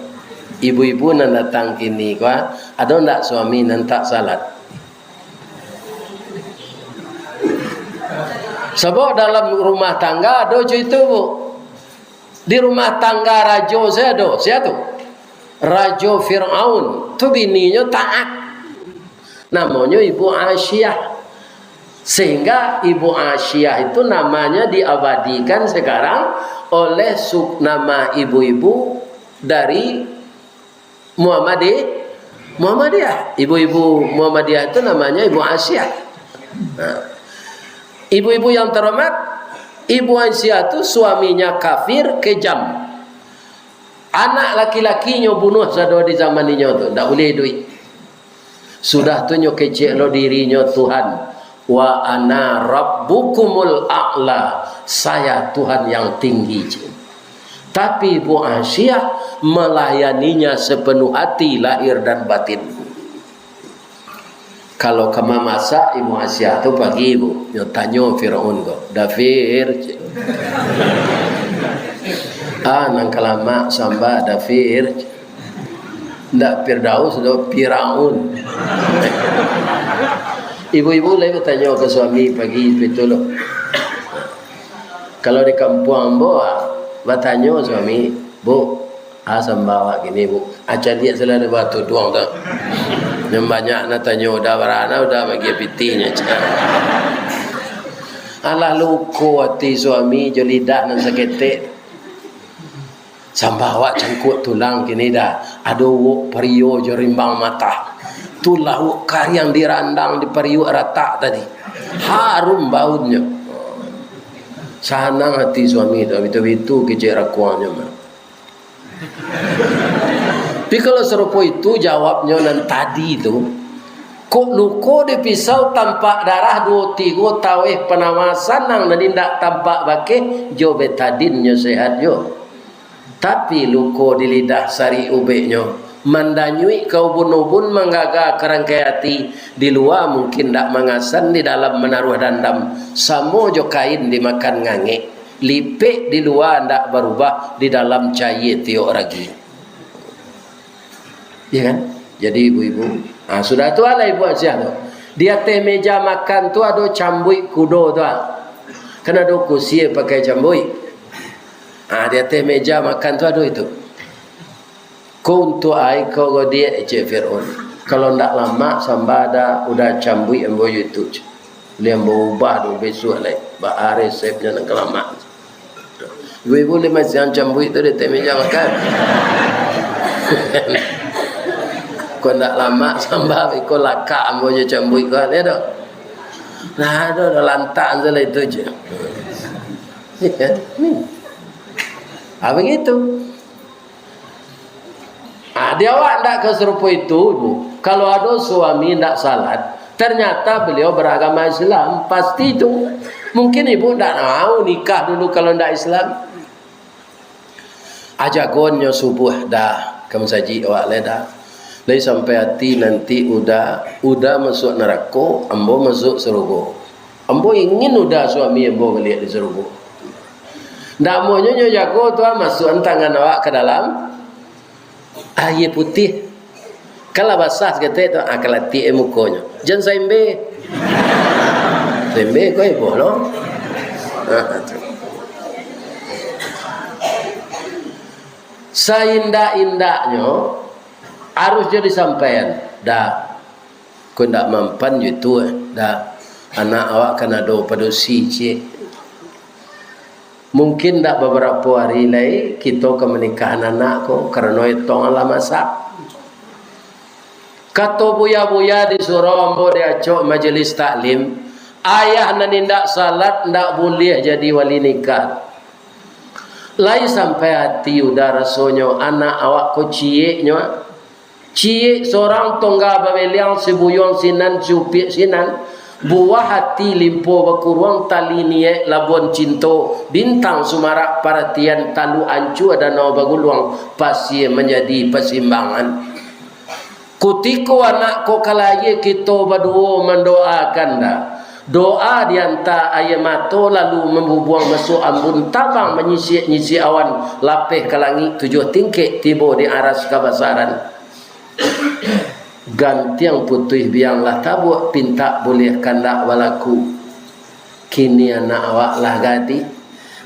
Ibu-ibu nan datang kini ko, ado ndak suami nan tak salat? Sabab dalam rumah tangga ado jo itu, Bu. Di rumah tangga rajo sajo ado, sia tu? Rajo Firaun. Tu bininyo taat. Namonyo Ibu Asiah. Sehingga Ibu Asiah itu namanya diabadikan sekarang oleh su-, nama ibu-ibu dari Muhammadi-, Muhammadiyah. Ibu-ibu Muhammadiyah itu namanya Ibu Asiah. Nah, ibu-ibu yang terhormat, Ibu Asiah itu suaminya kafir, kejam. Anak laki-lakinyo bunuh sado di zaman inyo tu, ndak buliah iduik. Sudah tu nyo kecek lo dirinyo Tuhan, "Wa ana rabbukumul a'la, saya Tuhan yang tinggi," cek. Tapi Ibu Asiah melayaninya sepenuh hati, lahir dan batin. Kalau ka mamasak, Ibu Asiah tu pagi, Bu, nyo tanyo Firaun ko, "Dafir," cek. "Ah, nan ka lamak samba, Dafir," cek. Ndak Firdaus doh, Firaun. Ibu-ibu lai batanyo ka suami pagi, pitu lo. Kalau di kampuang ambo, ah, batanyo suami, "Bu, Ah, sambah awak kini, Bu. Ah, caliak salah dek batuduang tu. Nan banyak nan tanyo, udah barana, udah bagi pitinyo. Alah luko ati suami jo lidah nan saketek. Sambah awak cangkuak tulang kini dah. Ado uwok pario jo rimbang matah. Tu lauak kariang dirandang di pariuak ratak tadi. Harum baunnyo. Sanang ati suami tu, bitu-bitu kecek rakuangnyo mah. Tapi kalau sarupo itu jawabnyo nan tadi tu, kok luko di pisau tampak darah duo tigo taweh panawa sanang nan indak tampak bakeh jo betadinnyo sehat jo. Tapi luko di lidah sarik ubeknyo, mandanyuik ka ubun-ubun manggaga ka rangkai ati, di lua mungkin ndak mangasan, di dalam manaruah dandam, samo jo kain dimakan ngangek. Lipek di lua ndak barubah, di dalam cayie tiok ragi. Iya kan? Jadi ibu-ibu, ah, sudah tu lah ibu Asiah tu. Di ateh meja makan tu ado cambuik kudo tu, ah. Kan ado kusie pakai cambuik. Ah, di ateh meja makan tu ado itu. Ko untuak ai ko godiak, cek Fir'aun. Kalau ndak lamak sambah dah, udah cambuik ambo jo itu, cek. Lian baubah tu bisuak lai. Baa resepnyo nan ka lamak. Ibu-ibu lai masiang cambuik tu di ateh meja makan. Kok ndak lamak sambah, iko lakak ambo jo cambuik ko, lihat tu. Nah, tu dah lantak tu lah itu je. Ni. Ah, begitu. Ah, di awak ndak ka sarupo itu, Bu. Kalau ado suami ndak salat, ternyata beliau beragama Islam, pasti itu. Mungkin ibu ndak mau nikah dulu kalau ndak Islam. Ajagonnyo subuah dah, ka masajik awak lai dah. Lai sampai ati nanti Uda, Uda masuak narako, ambo masuak sarugo. Ambo ingin Uda suami ambo baliak di sarugo. Ndak amuahnyo nyo jago tu, ah, masuakan tangan awak ka dalam aia putiah. Kan lah basah saketek tu, ah, ka latiak mukonyo. Jan saimbe. Saimbe ko ibo lo. Ah, tu. Saindak-indaknyo harus jo disampaian. Dah. Ko ndak mampan jo itu, eh. Dah. Anak awak kan ado padusi ciek. Mungkin ndak babarapo ari lai kito ka manikahan anak ko, karano etong lah masak. Kato buya-buya di surau ambo diacok majelis taklim, ayah nan indak salat ndak buliah jadi wali nikah. Lai sampai ati Uda rasonyo anak awak ko cieknyo. Ciek sorang tongga babeliang, sibuyuang sinan, siupiak sinan, buah ati limpo bakuruang, tali niaik labuan cinto, bintang sumarak paratian, taluk ancua danau baguluang, pasie manjadi pasimbangan. Kutiko anak ko ka lahia, kito baduo mandoakan dah. Doa dianta aia mato, lalu mambubuang masuak ambun, tabang manyisiak-nyisiak awan, lapeh ka langik tujuah tingkek, tibo di aras kabasaran. Gantiang putuih biang lah tabuak, pintak buliah kandak balaku. Kini anak awak lah gadih.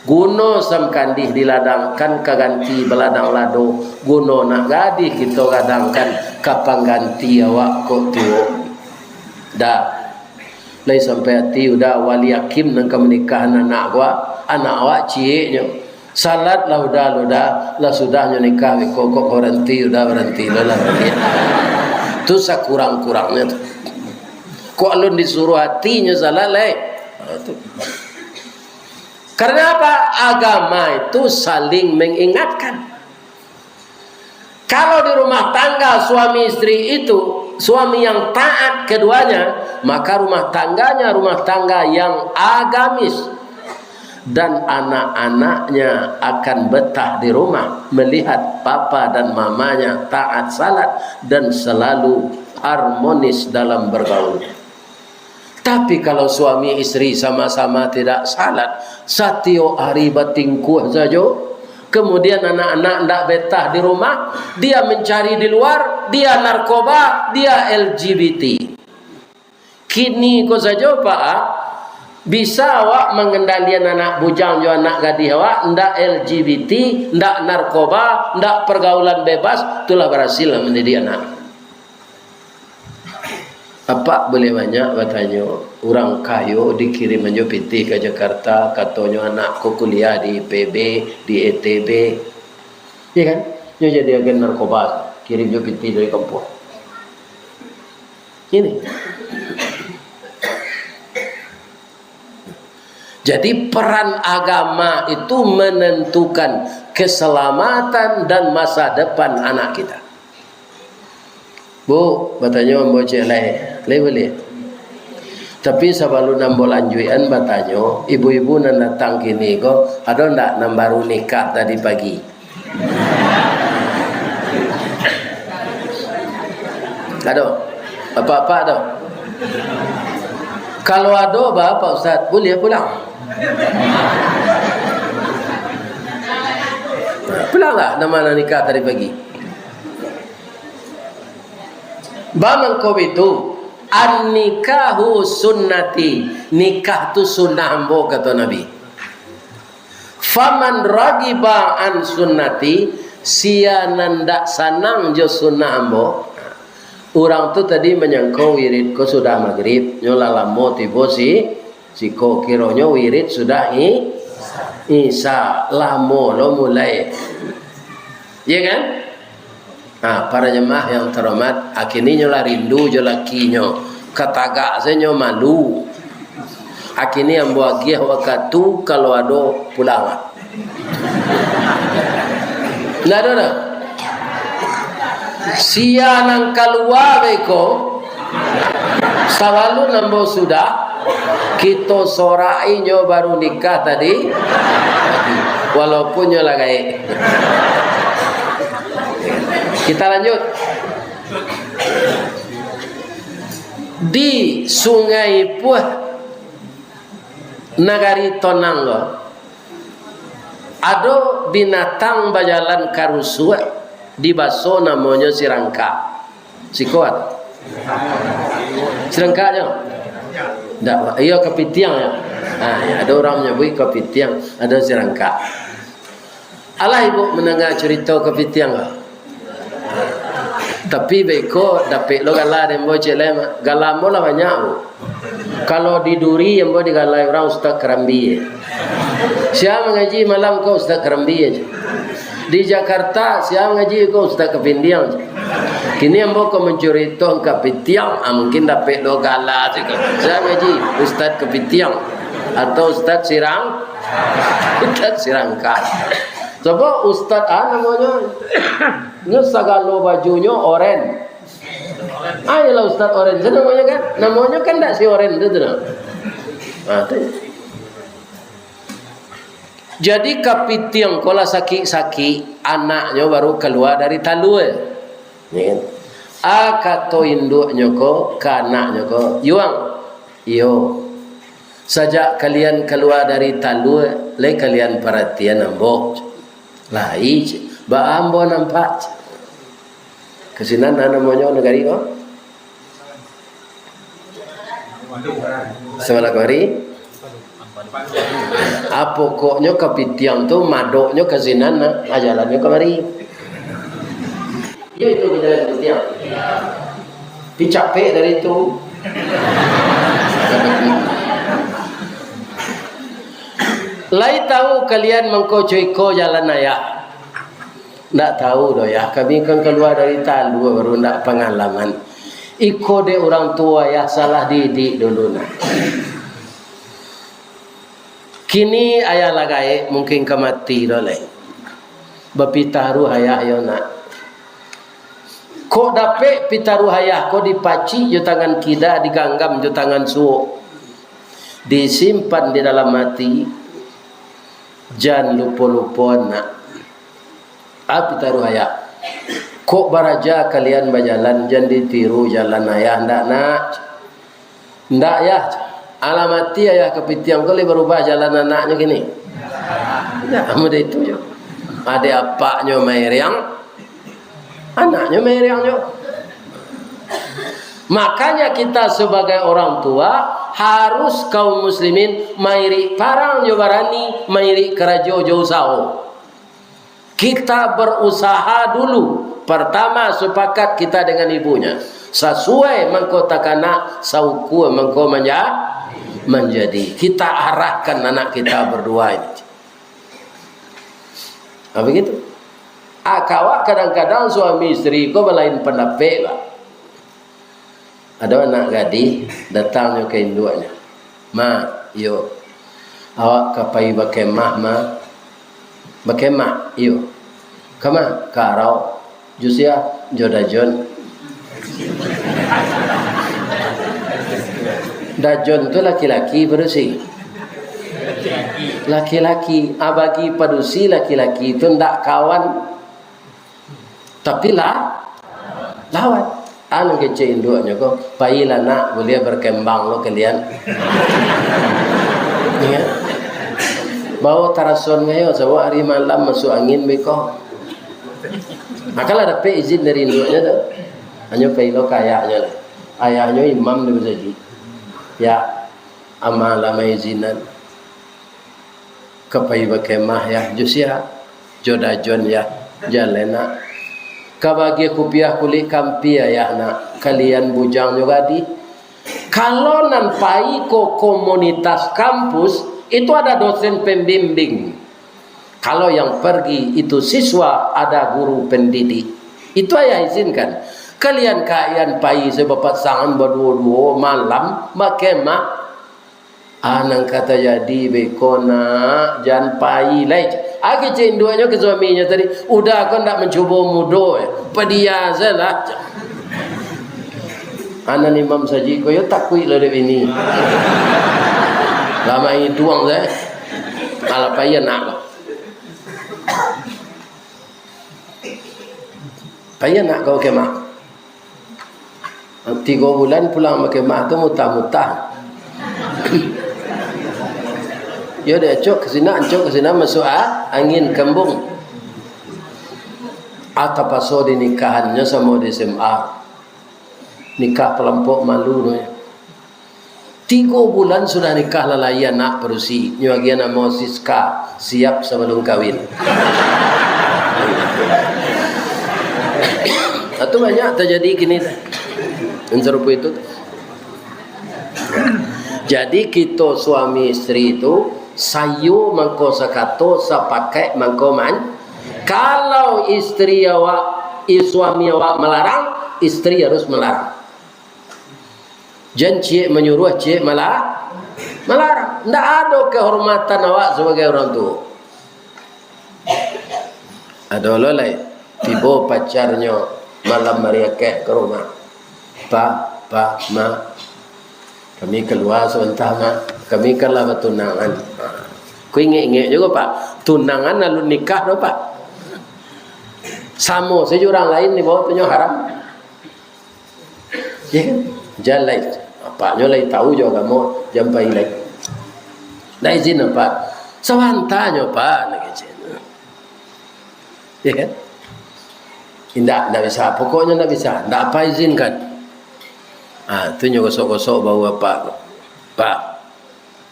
Guno samkandih diladangkan ka ganti baladang lado, guno nak gadih kito gadangkan ka pangganti awak kok tuo. Dah. Lai sampai ati Uda wali akim nan ka manikahan anak awak, anak awak cieknyo. Salat lah Uda, lah Uda, lah sudahnyo nikah, beko kok baranti, Uda baranti lah, lah. Tu sakurang-kurangnyo tu. Kok alun disuruah atinyo salat, lai? Ha, tu. Karena apa? Agama itu saling mengingatkan. Kalau di rumah tangga suami istri itu, suami yang taat keduanya, maka rumah tangganya rumah tangga yang agamis. Dan anak-anaknya akan betah di rumah melihat papa dan mamanya taat salat dan selalu harmonis dalam bergaul. Tapi kalau suami istri sama-sama tidak salat, satiok hari batingkuah sajo, kemudian anak-anak ndak betah di rumah, dia mencari di luar, dia narkoba, dia L G B T. Kini ko sajo, Pak, ah, Bisa awak mangendalian anak bujang jo anak gadih awak, ndak L G B T, ndak narkoba, ndak pergaulan bebas, tu lah barasil lah mandidik anak. Apak buliah banyak batanyo, urang kayo dikiriman jo pitih ka Jakarta, katonyo anak ko kuliah di I P B, di I T B. Iya kan? Nyo jadi agen narkoba, kirim jo pitih dari kampuang. Ini. Jadi, peran agama itu menentukan keselamatan dan masa depan anak kita. Bu, batanyo ambo ciek lai, lai buliah? Tapi sabalun ambo lanjuikan batanyo, ibu-ibu nan datang kini ko, ado ndak nan baru nikah tadi pagi? Ado? Apak-apak ado? Kalau ado, ba, Pak Ustaz, buliah pulang. Pulanglah, nan ma nan nikah tadi pagi. Ba mangko bitu, "An-nikahu sunnati," nikah tu sunnah ambo, kato Nabi. "Faman ragiba an sunnati," sia nan dak sanang jo sunnah ambo. Urang tu tadi manyangko wirid ko sudah magrib, nyo lah lamo tibo si, siko, kironyo wirid sudah i-, Isya, lamo lo mulai. Iya kan? Ha, para jemaah yang terhormat, akhirnyo lah rindu jo lakinyo. Katagak sajo nyo malu. Akhirnyo ambo agiah wakatu, kalau ado, pulang lah. Ndak ado doh. Sia nan kalua beko, sabalun ambo sudah, kito sorak inyo baru nikah tadi, walaupun nyo lah gaek. Kita lanjut. Di Sungai Puah, Nagari Tonang ko, ado binatang bajalan karusuak, dibaso namonyo sirangkak. Siko ado? Sirangkak nyo? Ndak, iyo kapitiang nyo. Ha, iyo, ado urang manyabuik kapitiang, ado sirangkak. Alah ibu mandanga curito kapitiang ko. Tapi beko dapek lo gala dek ambo ciek lai, Mak. Gala ambo lah banyak, Bu. Kalau di Duri, ambo digalai urang Ustaz Karambi. Sia mangaji malam ko Ustaz Karambi aja. Di Jakarta, sia mangaji ko Ustaz Kapindiang aja. Kini ambo ko mancurito kapitiang, ah, mungkin dapek lo gala tu ko. Sia mangaji Ustaz Kapitiang atau Ustaz Sirang, Ustaz Sirangkak. Coba Ustaz, ah, namonyo, nyo sagalo bajunyo oren. Ah, iyolah Ustaz Oren tu namonyo kan? Namonyo kan ndak si Oren tu, tu nah. Ah, tu. Jadi kapitiang ko lah sakik-sakik, anaknyo baru kalua dari talua. Ya kan? Ah, kato induaknyo ko ka anaknyo ko, "Yuang, iyo, sajak kalian kalua dari talua, lai kalian paratian ambo?" "Lai, baa ambo nampak?" Ka sinan namonyo nagari ko? Sabalah kamari. Ah, pokoknyo kapitiang tu madoknyo ka sinan, nah, ah, jalannyo kamari. Iyo itu ka jalan kapitiang. Tapi capek dari tu. Lai tahu kalian mangko co iko jalan ayah? Ndak tahu doh, Yah. Kami kan kalua dari talua, baru ndak pangalaman. Iko dek urang tuo, Yah, salah didik dulu nah. Kini ayah lah gaek, mungkin ka mati doh lai. Bapitaruah ayah yo nak. Kok dapek pitaruah ayah ko dipacik jo tangan kida, diganggam jo tangan suok. Disimpan di dalam ati. Jan lupo-lupo nak. Ah, pitaruah ayah. Kok baraja kalian bajalan, jan ditiru jalan ayah, ndak nak? Ndak, Yah. Alah mati ayah kapitiang ko, lai barubah jalan anaknyo kini? Ndak, model itu jo. Ado apaknyo mairiang, anaknyo mairiang jo. Makanya kita sebagai orang tua harus kaum muslimin mairik parang jo barani, mairik karajo jo usaho. Kita berusaha dulu. Pertama, sepakat kita dengan ibunya. Sasuai mangko takana, saukua mangko manja-, manjadi. Kita arahkan anak kita berdua ini. Ha, begitu. Ah, kawak kadang-kadang suami isteri ko balain pandapek, Pak. Ado anak gadih datangnyo ka induaknyo. "Ma, iyo. Awak ka pai bakemah, Ma." "Bakemah?" "Iyo." "Kama?" "Ka arau." "Jo sia?" "Jo Dajon." Dajon tu laki-laki padusi? Laki-laki. Ah, bagi padusi laki-laki tu ndak kawan. Tapi lah, lawan. Anu kecek induaknyo ko, "Pailah nak, buliah berkembang lo kalian." Iyo. Bawo tarason ngayo, sabab ari malam masuak angin beko. Makalah dapek izin dari induaknyo tu. Hanyo pai lo ka ayahnyo lah. Ayahnyo imam di masajik. "Ya, ama lah maizinan." "Ka pai bakemah, Yah." "Jo sia?" "Jo Dajon, Yah." "Jaleh nak. Ka bagiah kupiah kulik kampia, Yah nak. Kalian bujang jo gadih." Kalau nan pai ko komunitas kampus, itu ada dosen pembimbing. Kalau yang pergi itu siswa, ada guru pendidik. Itu ayah izinkan. Kalian ka ayah pai sabapasangan baduo-duo malam bakemah. Ah, nan ka tajadi beko nak, jan pai lai. Ah, kecek induaknyo ka suaminyo tadi, "Uda ko ndak mancubo mudo, eh. Padia sajolah." Anak imam saji ko yo takuik lo dek bini. Lama iduang sajo. Alah pai anak ko. Pai anak ko kemah. Tigo bulan pulang bakemah tu mutah-mutah. Yo, diacok ka sinan, acok ka sinan, masuak a-, angin kambung. Ah, tapaso dinikahannyo samo di S M A. Nikah kalampok malu tu. Tigo bulan sudah nikah, lalai anak padusi. Nyo agiah namo Siska, siap sabalum kawin. Itu banyak tajadi kini tu. Nan sarupo itu tu. Jadi, kito suami isteri tu, sayo mangko sakato, sapakaik mangko man-, kalau isteri awak, i-, suami awak malarang, isteri harus malarang. Jan ciek manyuruah, ciek mala-, malarang. Ndak ado kehormatan awak sabagai urang tuo. Ado lo lai, tibo pacarnyo malam ari Akek ka rumah. "Pa, Pa, Ma, kami kalua sabanta, Ma. Kami kan lah batunangan." Ko ingek-ingek juo, Pak. Tunangan alun nikah doh, Pak. Samo sajo urang lain di bawah tu nyo haram. Yo kan? Jan lai. Apaknyo lai tau jo agamo, jan pai lai. Ndak izin apak. Sabantanyo, Pak, nak izin. Yo kan? Indak, ndak bisa. Pokoknyo ndak bisa. Ndak apak izinkan. Ah, tu nyo gosok-gosok bahu apak tu. Pak,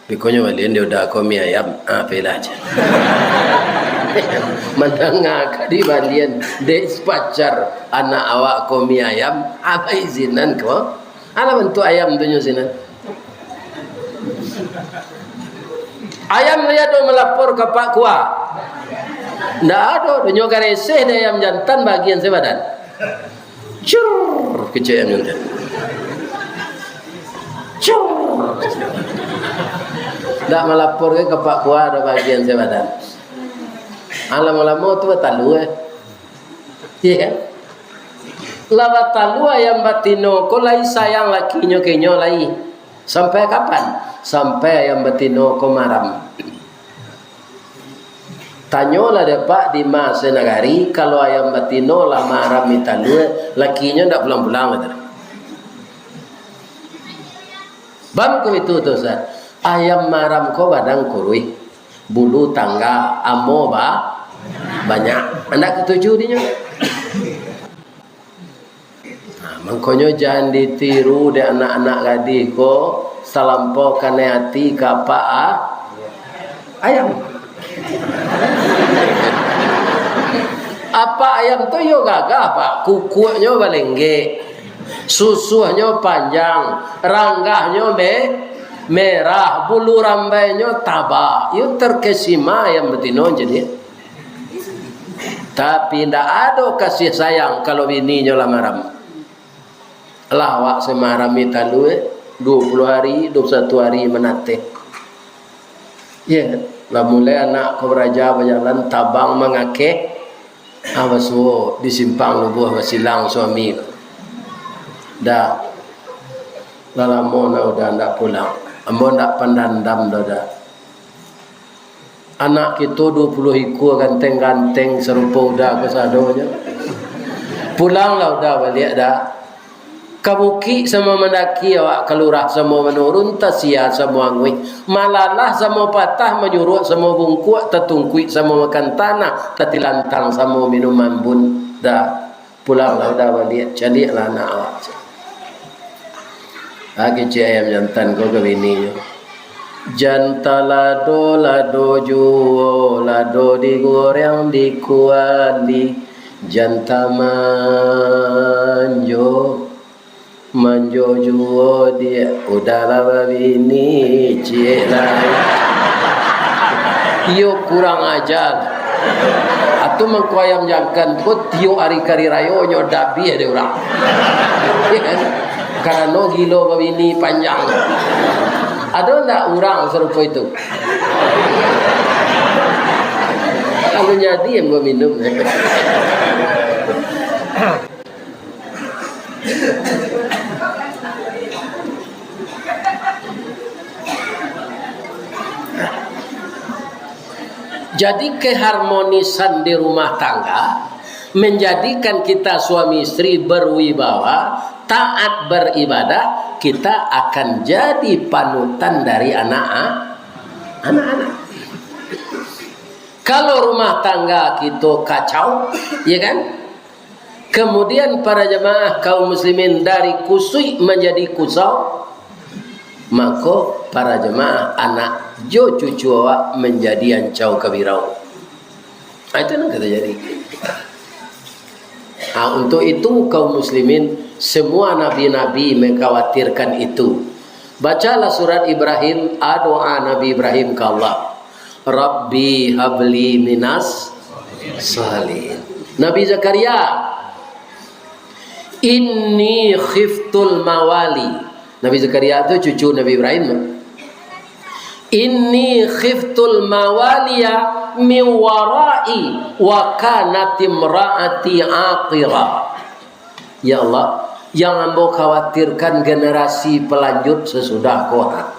Pikonyo balian di uda ko mi ayam, ah, pailah aja. Mandanga ka dibalian dek pacar anak awak ko mi ayam, apa izinan ko? Alah bantuak ayam tu nyo sinan. Ayam lai ado malapor ka Pak Kua? Ndak ado, nyo gareseh dek ayam jantan bagian sabadan. Cur, kecek angin tu. Cur. Ndak malapor ka Pak Kua, ado bagian sabadan. Ah, lamo-lamo tu batalua, eh. Iyo kan? Lah batalua ayam batino ko lai sayang lakinyo ka inyo lai. Sampai kapan? Sampai ayam batino ko maram. Tanyolah dek Pak di ma sanagari, kalau ayam batino lah maram di talua, lakinyo ndak pulang-pulang, kata. Bam ko itu tu, Ustaz. Ayam maram ko badan kuruih, bulu tangga, amo ba-, banyak. Ndak katuju dinyo. Nah, Mangkonyo jan ditiru dek anak-anak gadih ko, salampau kanai ati ka apak a-, ayam. Apak ayam tu yo gagah, Pak. Kukuaknyo balenggek, susuahnyo panjang, ranggahnyo me-, merah, bulu rambainyo taba. Yo terkesima ayam batino jadi. Tapi ndak ado kasih sayang kalau bininyo lah maram. Lah awak se marami talua, eh, duo puluah ari, duo puluah satu ari manateh. Yo, lah mulai anak ko baraja bajalan, tabang mangakeh, ah, basuo di simpang lubuah basilang suami. Dah, lah lamo nah udah ndak pulang. Ambo ndak pandandam doh dah. Anak kito duo puluah ikua ganteng-ganteng sarupo Uda ko sadonyo. Pulanglah Uda baliak, Da. Ka bukik samo mandaki awak, ka lurah samo manurun, tasiah samo anguih, malalah samo patah, manyuruak samo bungkuak, tatungkuik samo makan tanah, tatilantang samo minum ambun, Da. Pulanglah Uda baliak, caliaklah anak awak. Ah, kecek ayam jantan ko ka bininyo. Jan talado-lado juo, lado digoreng di kuali, jan tamanjo, manjo juo di, Uda lah babini, ciek lai. Iyo kurang aja. Atu mangko ayam jantan ko tiok ari kari rayo nyo dabiah dek urang. Iyo kan? Karano gilo babini panjang. Ado ndak urang sarupo itu? Kalau nyadi yang baminum. Jadi, keharmonisan di rumah tangga menjadikan kita suami istri berwibawa, taat beribadah, kita akan jadi panutan dari anak, anak-anak. Kalau rumah tangga kita kacau, ya kan? Kemudian para jemaah kaum muslimin dari kusuik manjadi kusau, mako para jemaah anak jo cucu awak manjadi ancau kabirau. Ah, itu nan ka tajadi. Ah, untuk itu kaum muslimin, semua nabi-nabi mengkhawatirkan itu. Bacalah surat Ibrahim, ah, doa Nabi Ibrahim ka Allah. "Rabbi habli minas salihin." Nabi Zakaria, "Inni khiftul mawali." Nabi Zakaria tu cucu Nabi Ibrahim tu. "Inni khiftul mawaliya min warai wa kanat imraati aqira." Ya Allah, yang ambo khawatirkan generasi pelanjut sesudah ko, ha.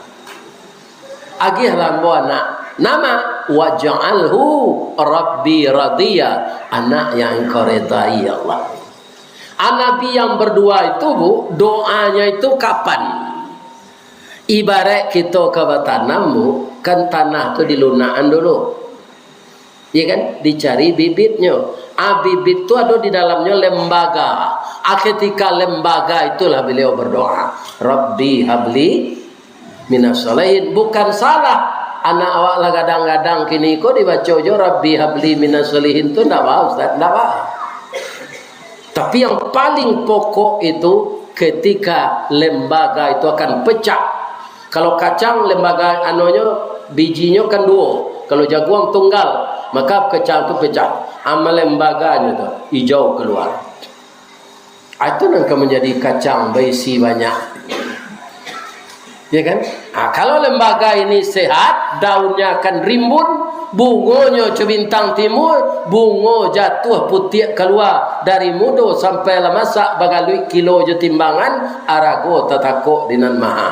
Agiahlah ambo anak. Nama? "Waj'alhu Rabbi radiya." Anak yang Engkau redai, ya Allah. Ah, nabi yang berdua itu, Bu, doanya itu kapan? Ibarat kita ka batanam, Bu, kan tanah tu dilunakan dulu. Iya kan? Dicari bibitnyo. Ah, bibit tu ado di dalamnyo lembaga. Ah, ketika lembaga itulah beliau berdoa, "Rabbi habli minas shalihin." Bukan salah. Anak awak lah gadang-gadang kini ko dibaco jo, "Rabbi habli minas shalihin" tu ndak ba, Ustaz? Ndak ba. Tapi yang paling pokok itu ketika lembaga itu akan pecah. Kalau kacang lembaga anonyo, bijinyo kan duo. Kalau jaguang tunggal, maka kacang tu pecah. Amal lembaganyo tu ijau keluar. Ah, itu nan ka manjadi kacang baisi banyak. Ya kan? Ah, kalau lembaga ini sehat, daunnya akan rimbun, bungonyo co bintang timur, bungo jatuah putiak kalua, dari mudo sampai lah masak, bagaluik kilo jo timbangan, arago tatakok di nan maha.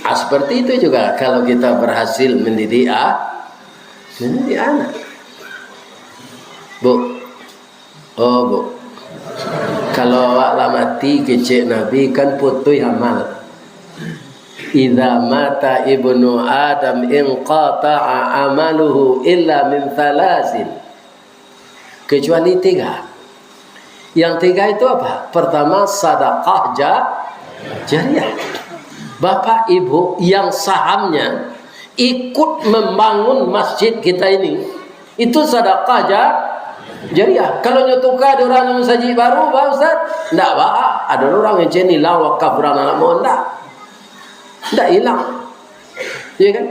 Ah, seperti itu juga kalau kita berhasil mendidik, ah, mendidik anak. Bu, oh, Bu. Kalau awak lah mati, kecek Nabi, kan putuih amal. "Idza mata ibnu Adam inqata'a amaluhu illa min thalatsin." Kecuali tiga. Yang tiga itu apa? Pertama, sadakah ja-, jariah. Bapak Ibu yang sahamnya ikut membangun masjid kita ini, itu sadakah ja-, jariah. Kalau nyo tuka dek urang masajik baru, ba, Ustaz? Ndak ba, ado urang nan cen ilang wakaf urang nan lamo, ndak. Ndak ilang. Ya kan?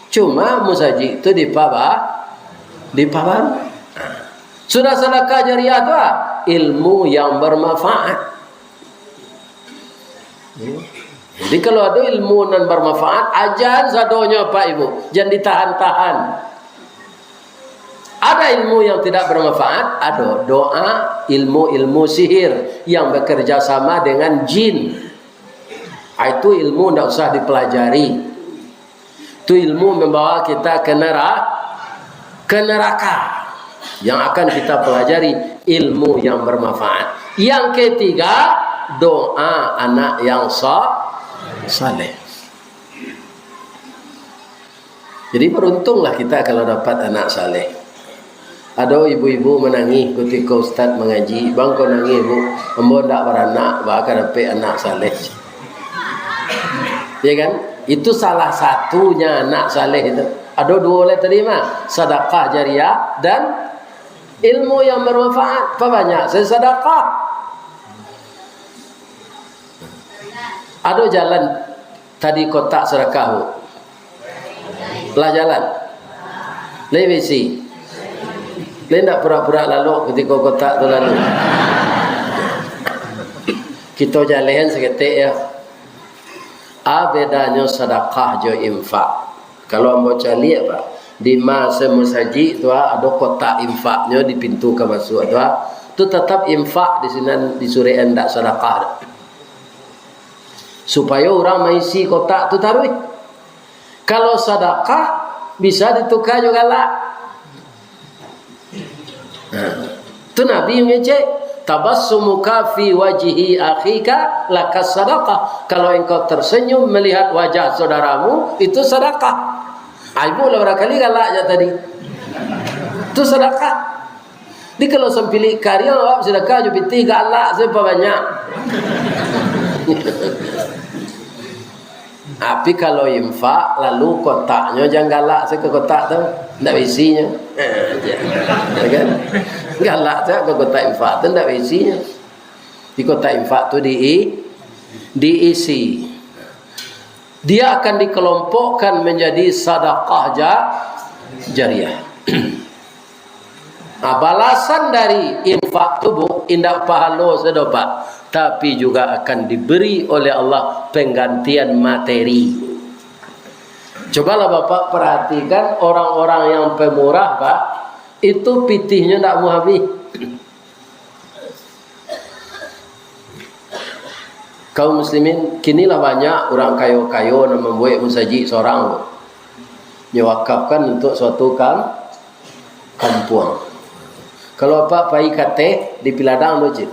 Cuma masajik tu dipaba-, dipabaru. Sudah sadakah jariah tu, ah, ilmu yang bermanfaat. Jadi, kalau ado ilmu nan bermanfaat, ajan sadonyo, Pak Ibu. Jan ditahan-tahan. Ada ilmu yang tidak bermanfaat, ado doa, ilmu-ilmu sihir yang bekerja sama dengan jin. Ah, itu ilmu ndak usah dipelajari. Itu ilmu membawa kita ke nera-, ke neraka. Yang akan kita pelajari, ilmu yang bermanfaat. Yang ketiga, doa anak yang sa-, saleh. Jadi, beruntunglah kita kalau dapat anak saleh. Ado ibu-ibu manangih kutiko ustaz mangaji, "Bang, ko nangih, Bu? Ambo ndak baranak, baa ka dapek anak saleh?" Ya kan? Itu salah satunya anak saleh itu. Ado duo lai tadi mah, sadakah jariah dan ilmu yang bermanfaat. Pabanyak sajo sadakah. Ado jalan tadi kotak sadakah, Bu? Lah jalan? Lai baisi? Lai ndak purak-purak lalok kutiko kotak tu lalu? Kito jalehan saketek, yo. A bedanyo sadakah jo infak? Kalau ambo caliak, Pak, di ma se masajik tu, ah, ado kotak infaknyo di pintu ka masuak tu, ah. Tu tatap infak di sinan, di surek an, ndak sadakah. Supayo urang maisi kotak tu taruih. Kalau sadakah, bisa dituka jo galak. Nah, tu Nabi mangecek, "Tabassumuka fi wajhi akhika lakas sadaqah." Kalau engkau tersenyum melihat wajah saudaramu, itu sadakah. Ai, bulah barangkali galak jak tadi. Tu sadakah. Di kalau sampilik kariang, awak sadakah jo pitih, galak sajo banyak. Tapi kalau infak, lalu kotaknyo jan galak sajo ka kotak tu, ndak baisinyo. Ya kan? Galak sajo ka kotak infak tu, ndak baisinyo. Di kotak infak tu di-, diisi. Dia akan dikelompokkan menjadi sadakah ja-, jariah. Nah, balasan dari infak tu, Bu, indak pahalo sajo, Pak, tapi juga akan diberi oleh Allah penggantian materi. Cobalah Bapak perhatikan orang-orang yang pemurah, Pak, itu pitihnyo ndak mau habih. Kaum muslimin, kini lah banyak urang kayo-kayo nan mambuek musajik sorang tu. Nyo wakafkan untuak suatu kam-, kampuang. Kalau apak pai ka ateh, di Piladang tu, cik.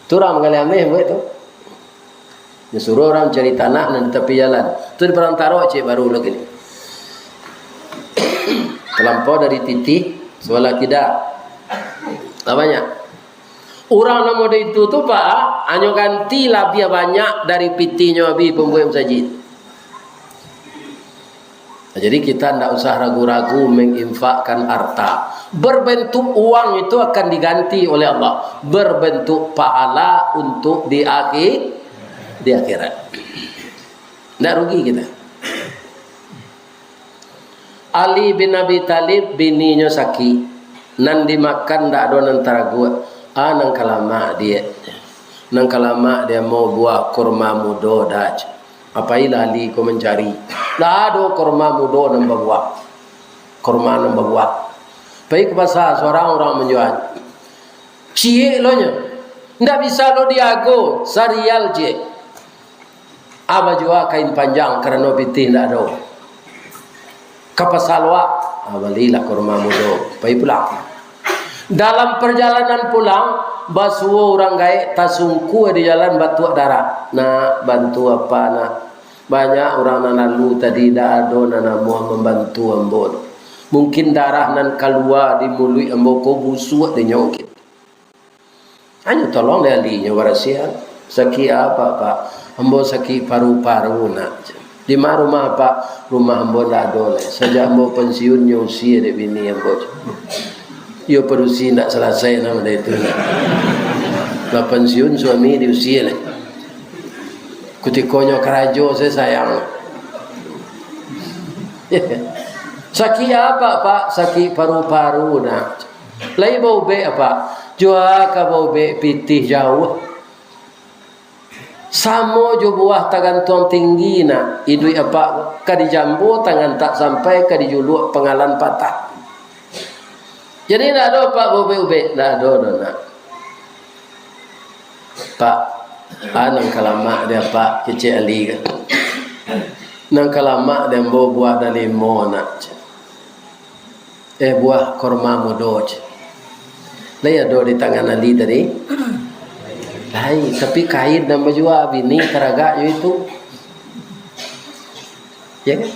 Tu urang manggaleh ameh buek tu. Nyo suruah urang cari tanah nan di tapi jalan. Tu di Padang Tarok, cik, baru lagi ni. Talampau dari titih, sabalah kida. Lah banyak. Urang nan model itu tu, Pak, hanyo ganti labiah banyak dari pitihnyo habih pambuek musajik. Jadi, kita ndak usah ragu-ragu menginfakkan harta. Berbentuk uang itu akan diganti oleh Allah. Berbentuk pahala untuk di akhi-, di akhirat. Ndak rugi kita. Ali bin Abi Thalib, bininyo sakik. Nan dimakan ndak ado nan taraguak. Ah, nan ka lamak, Diak. Nan ka lamak, Diak, mau buah kurma mudo dah, cek. Pailah Ali ko mancari. Ndak ado kurma mudo nan babuah. Kurma nan babuah. Pai ka pasa, surang urang manjua. Ciek lo nyo. Ndak bisa lo diago, sarial ciek. Ah, bajua kain panjang karano pitih ndak ado. Ka pasa lo, ah, balilah kurma mudo, pai pulang. Dalam parjalanan pulang, basuo urang gaek tasungkua di jalan batuak darah. "Nak, bantu apak, nak. Banyak urang nan lalu tadi, ndak ado nan namuah mambantu ambo tu. Mungkin darah nan kalua di muluik ambo ko busuak dinyo mungkin." Hanyo tolong dek alinyo barasiahan. "Sakik apo, Pak?" "Ambo sakik paru-paru, nak." "Di ma rumah, Pak?" "Rumah ambo ndak ado lai. Sajak ambo pensiun nyo usie dek bini ambo." Iyo padusi ndak salasai namo dek itu, nak. Lah pensiun suami diusie lai. Kutikonyo karajo, sa-, sayang. "Sakik apo, Pak?" "Sakik paru-paru, nak." "Lai baubek, Pak?" "Jua ka baubek, pitih jauah. Samo jo buah tagantuang tinggi, nak. Iduik apak ka dijambo, tangan tak sampai, ka dijuluak, pangalan patah." "Jadi ndak ado, Pak, baubek-ubek?" "Ndak ado doh, nak." "Pak, a nan ka lamak di apak," kecek Ali kan. "Nan ka lamak di ambo buah dalimo, nak." "Eh, buah korma mudo," cek. "Lai ado di tangan Ali tadi?" "Lai, tapi kain nan bajua bini taragak jo itu." Ya kan?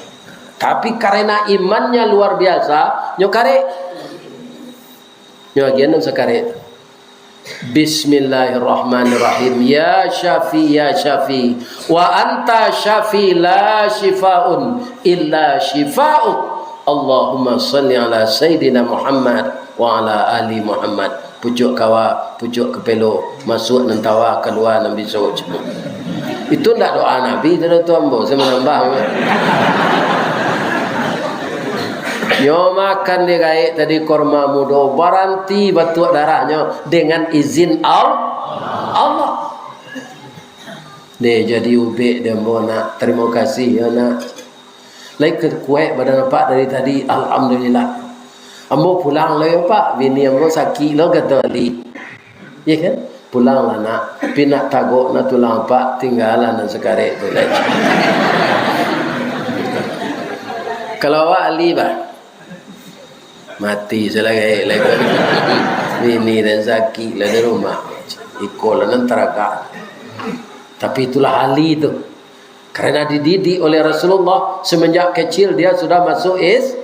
Tapi karena imannya luar biasa, nyo karek. Nyo agian nan sakarek tu. "Bismillahirrahmanirrahim. Ya Syafi, ya Syafi. Wa anta Syafi, la syifaun illa syifa'uk. Allahumma salli ala Sayyidina Muhammad wa ala ali Muhammad." Pucuak kawa, pucuak kapelo, masuak nan tawa, kalua nan biso. Itu ndak doa Nabi tu, tu ambo, saya manambah. Nyo makan di gaek tadi korma mudo, baranti batuak darahnyo dengan izin Al-, Allah. Deh, jadi ubek deh ambo, nak. Tarimo kasih yo, nak. Lai kuaik badan apak dari tadi, alhamdulillah. "Ambo pulang lo yo, Pak, bini ambo sakik lo," kato Ali. Ya kan? "Pulanglah, nak, tapi nak tagok na tulang apak, tinggalah nan sakarek tu lai." Kalau awak Ali, bah, mati salah gaek lai. Bini nan sakik lah di rumah. Iko lah nan taragak. Tapi itulah Ali tu. Karena dididik oleh Rasulullah, semenjak kecil dia sudah masuk is-,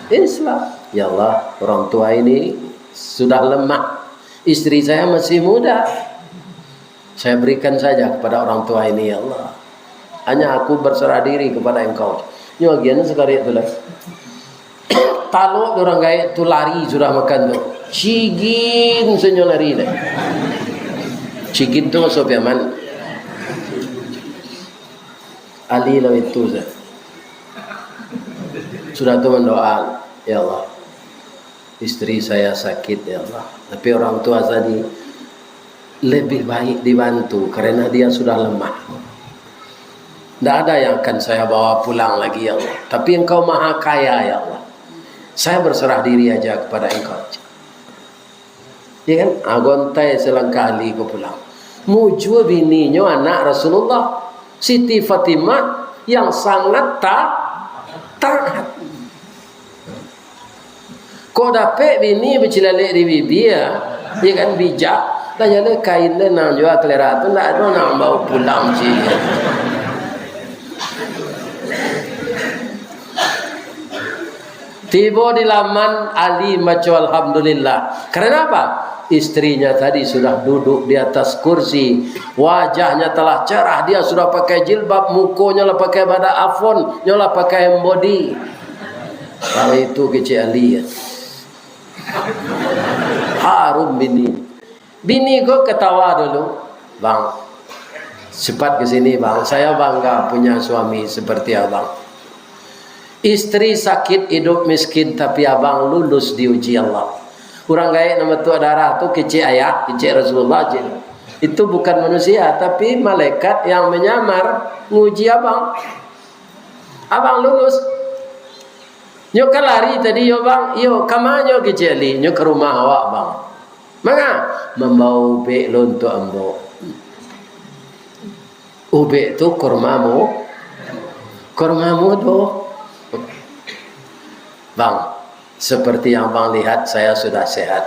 Islam. "Ya Allah, orang tua ini sudah lemah. Istri saya masih muda. Saya berikan saja kepada orang tua ini, ya Allah. Hanya aku berserah diri kepada Engkau." Nyo agian sakali tu lah. Talok dek urang gaek tu lari sudah makan tu. Cigin sajo lari deh. Cigin tu maksud Piaman. Ali lah itu sajo. Sudah tu mandoa, "Ya Allah, istri saya sakit, ya Allah. Tapi orang tua tadi lebih baik dibantu karena dia sudah lemah. Ndak ada yang akan saya bawa pulang lagi, ya Allah. Tapi Engkau Maha Kaya, ya Allah. Saya berserah diri aja kepada Engkau." Ya kan? Ah, gontai salangkah Ali ko pulang. Mujua bininyo anak Rasulullah, Siti Fatimah yang sangat ta-, taat. Kok dapek bini bacilalek di bibia, ya kan, bijak, lah jaleh kain deh nan jua kalera tu, ndak ado nan bao pulang cik. Tibo di laman, Ali maco alhamdulillah. Karena apa? Istrinya tadi sudah duduk di atas kursi. Wajahnya telah cerah, dia sudah pakai jilbab, mukonyo lah pakai badak afon, nyo lah pakai body. Kalau itu kecek Ali, ya. Harum bini. Bini ko ketawa dulu. "Bang, cepat ke sini, Bang. Saya bangga punya suami seperti abang. Istri sakit, hidup miskin, tapi abang lulus diuji Allah." Urang gaek nan batuak darah tu kecek ayah, kecek Rasulullah je. Itu bukan manusia, tapi malaikat yang menyamar nguji abang. Abang lulus. Nyo ka lari tadi yo, Bang? Iyo, ka ma nyo kecek Ali? Nyo ka rumah awak, Bang. Manga? Mambawa ubek lo untuak ambo. Ubek tu kurma mu-, kurma mudo. Bang, seperti yang abang lihat, saya sudah sehat.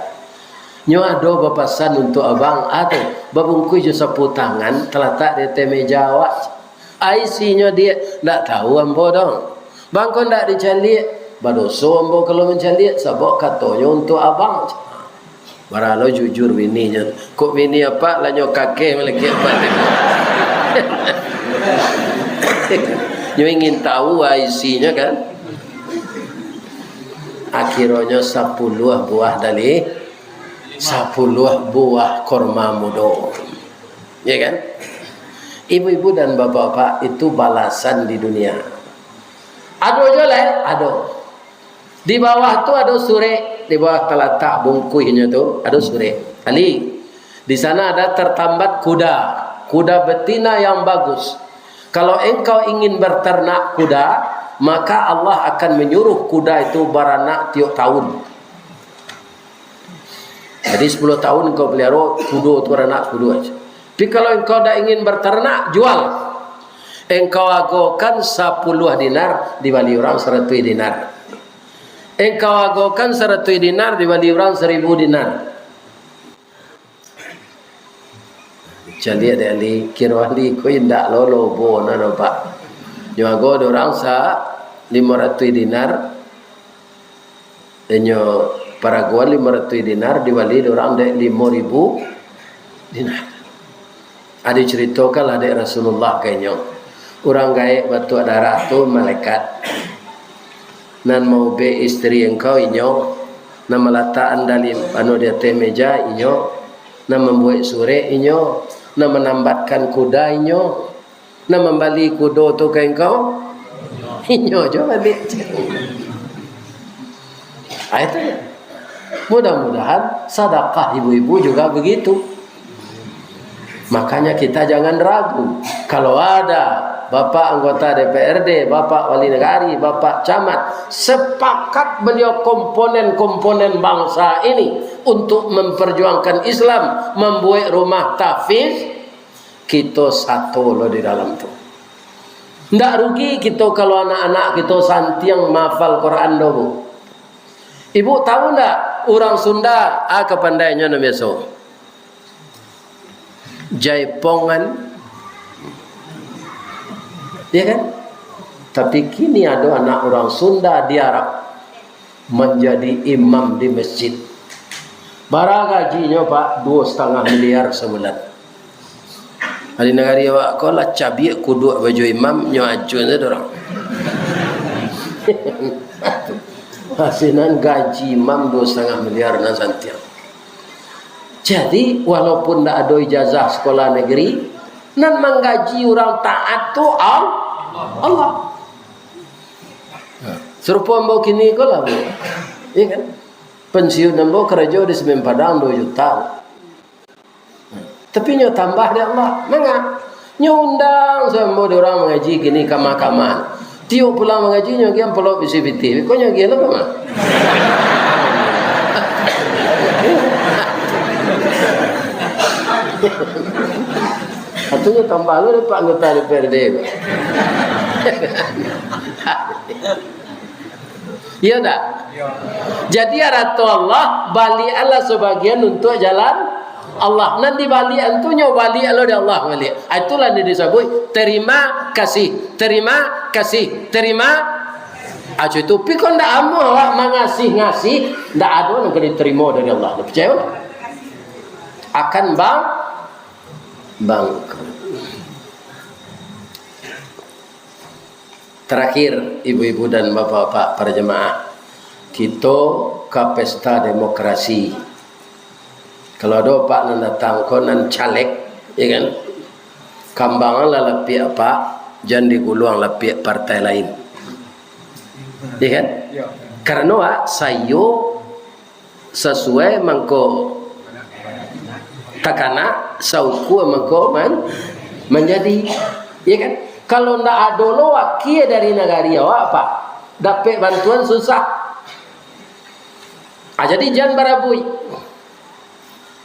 Nyo ado bapasan untuak abang, ado babungkuih jo sapu tangan, talatak di ateh meja awak. Isinyo diak, ndak tahu ambo doh. Bang ko ndak dicaliak, badoso ambo kalau mancaliak, sabab katonyo untuak abang. Bara lo jujur bininyo. Kok bini apak lah nyo kakeh malakek apak tu. Nyo ingin tahu ah isinyo kan. Akhironyo sapuluah buah dali, sapuluah buah korma mudo. Ya kan? Ibu-ibu dan bapak-bapak, itu balasan di dunia. Ado jo lai, ado. Di bawah tu ado surek, di bawah talatak bungkuihnyo tu ado surek. Ali, di sana ada tertambat kuda, kuda betina yang bagus. Kalau engkau ingin berternak kuda, maka Allah akan menyuruh kuda itu baranak tiok tahun. Jadi sepuluh tahun engkau pelihara kudo tu, baranak kudo aja. Tapi kalau engkau dak ingin berternak, jual. Engkau agokan sapuluah dinar, dibali urang saratuih dinar. Engkau agokan saratuih dinar, dibali urang saribu dinar. Caliak dek Ali, kiro Ali ko indak lo lobo na doh, Pak. Nyo ago dek urang sa limo ratuih dinar, inyo paragoan limo ratuih dinar, dibali dek urang dek limo ribu dinar. Ado caritokanlah dek Rasulullah ka inyo, urang gaek batuak darah tu malaikat. Nan maubek isteri engkau inyo, nan malatakan dalim anu di ateh meja inyo, nan mambuek surek inyo, nan manambatkan kuda inyo, nan mambali kudo tu ka engkau, inyo jo baliak. Ah, itu. Mudah-mudahan sadakah ibu-ibu juga begitu. Makanya kita jangan ragu. Kalau ada Bapak anggota D P R D, Bapak wali nagari, Bapak camat, sepakat beliau komponen-komponen bangsa ini untuk memperjuangkan Islam, membuat rumah tahfiz, kito sato lo di dalam tu. Ndak rugi kito kalau anak-anak kito santiang mahafal Quran do, Bu. Ibu tahu ndak, urang Sunda, ah, kapandainyo nan biaso? Jaipongan. Ya kan? Tapi kini ado anak urang Sunda di Arab manjadi imam di masjid. Bara gajinyo, Pak? Duo satangah miliar sabulan. Di nagari awak ko lah cabiak kuduak baju imam, nyo acuan sajo urang. Asinan gaji imam duo satangah miliar nan santiang. Jadi, walaupun ndak ado ijazah sekolah negeri, nan manggaji urang taat tu Al-, Allah. Sarupo ambo kini ko lah, Bu. Iya kan? Pensiun ambo karajo di Semen Padang duo juta. Tapi nyo tambah dek Allah. Manga? Nyo undang sambo dek urang mangaji kini kamah-kamah. Tiok pulang mangaji, nyo agiah amplop isi pitih. Ko nyo agiah lah kamah. Atunyo tambah lo dek Pak Anggota D P R D. Iya ndak? Jadi, arato Allah, baliaklah sabagian untuak jalan Allah. Nan dibaliakan tu nyo baliak lo dek Allah baliak. Ah, itulah nan disabuik terima kasih, terima kasih, terima. Ah, itu. Tapi kok ndak amuah awak mangasih-ngasih, ndak ado nan ka diterimo dari Allah. Picayo lah. Akan bang-, bangkrut. Terakhir, ibu-ibu dan bapak-bapak para jemaah, kito ka pesta demokrasi. Kalau ado apak nan datang ko nan caleg, ya kan? Kambanganlah lapiak apak, jan diguluang lapiak partai lain. Ya kan? Ya. Karano, ah, sayo sasuai mangko takana, saukua mangko man-, manjadi. Ya kan? Kalau ndak ado lo wakia dari nagari awak, Pak, dapek bantuan susah. Ah, jadi jan barabuik.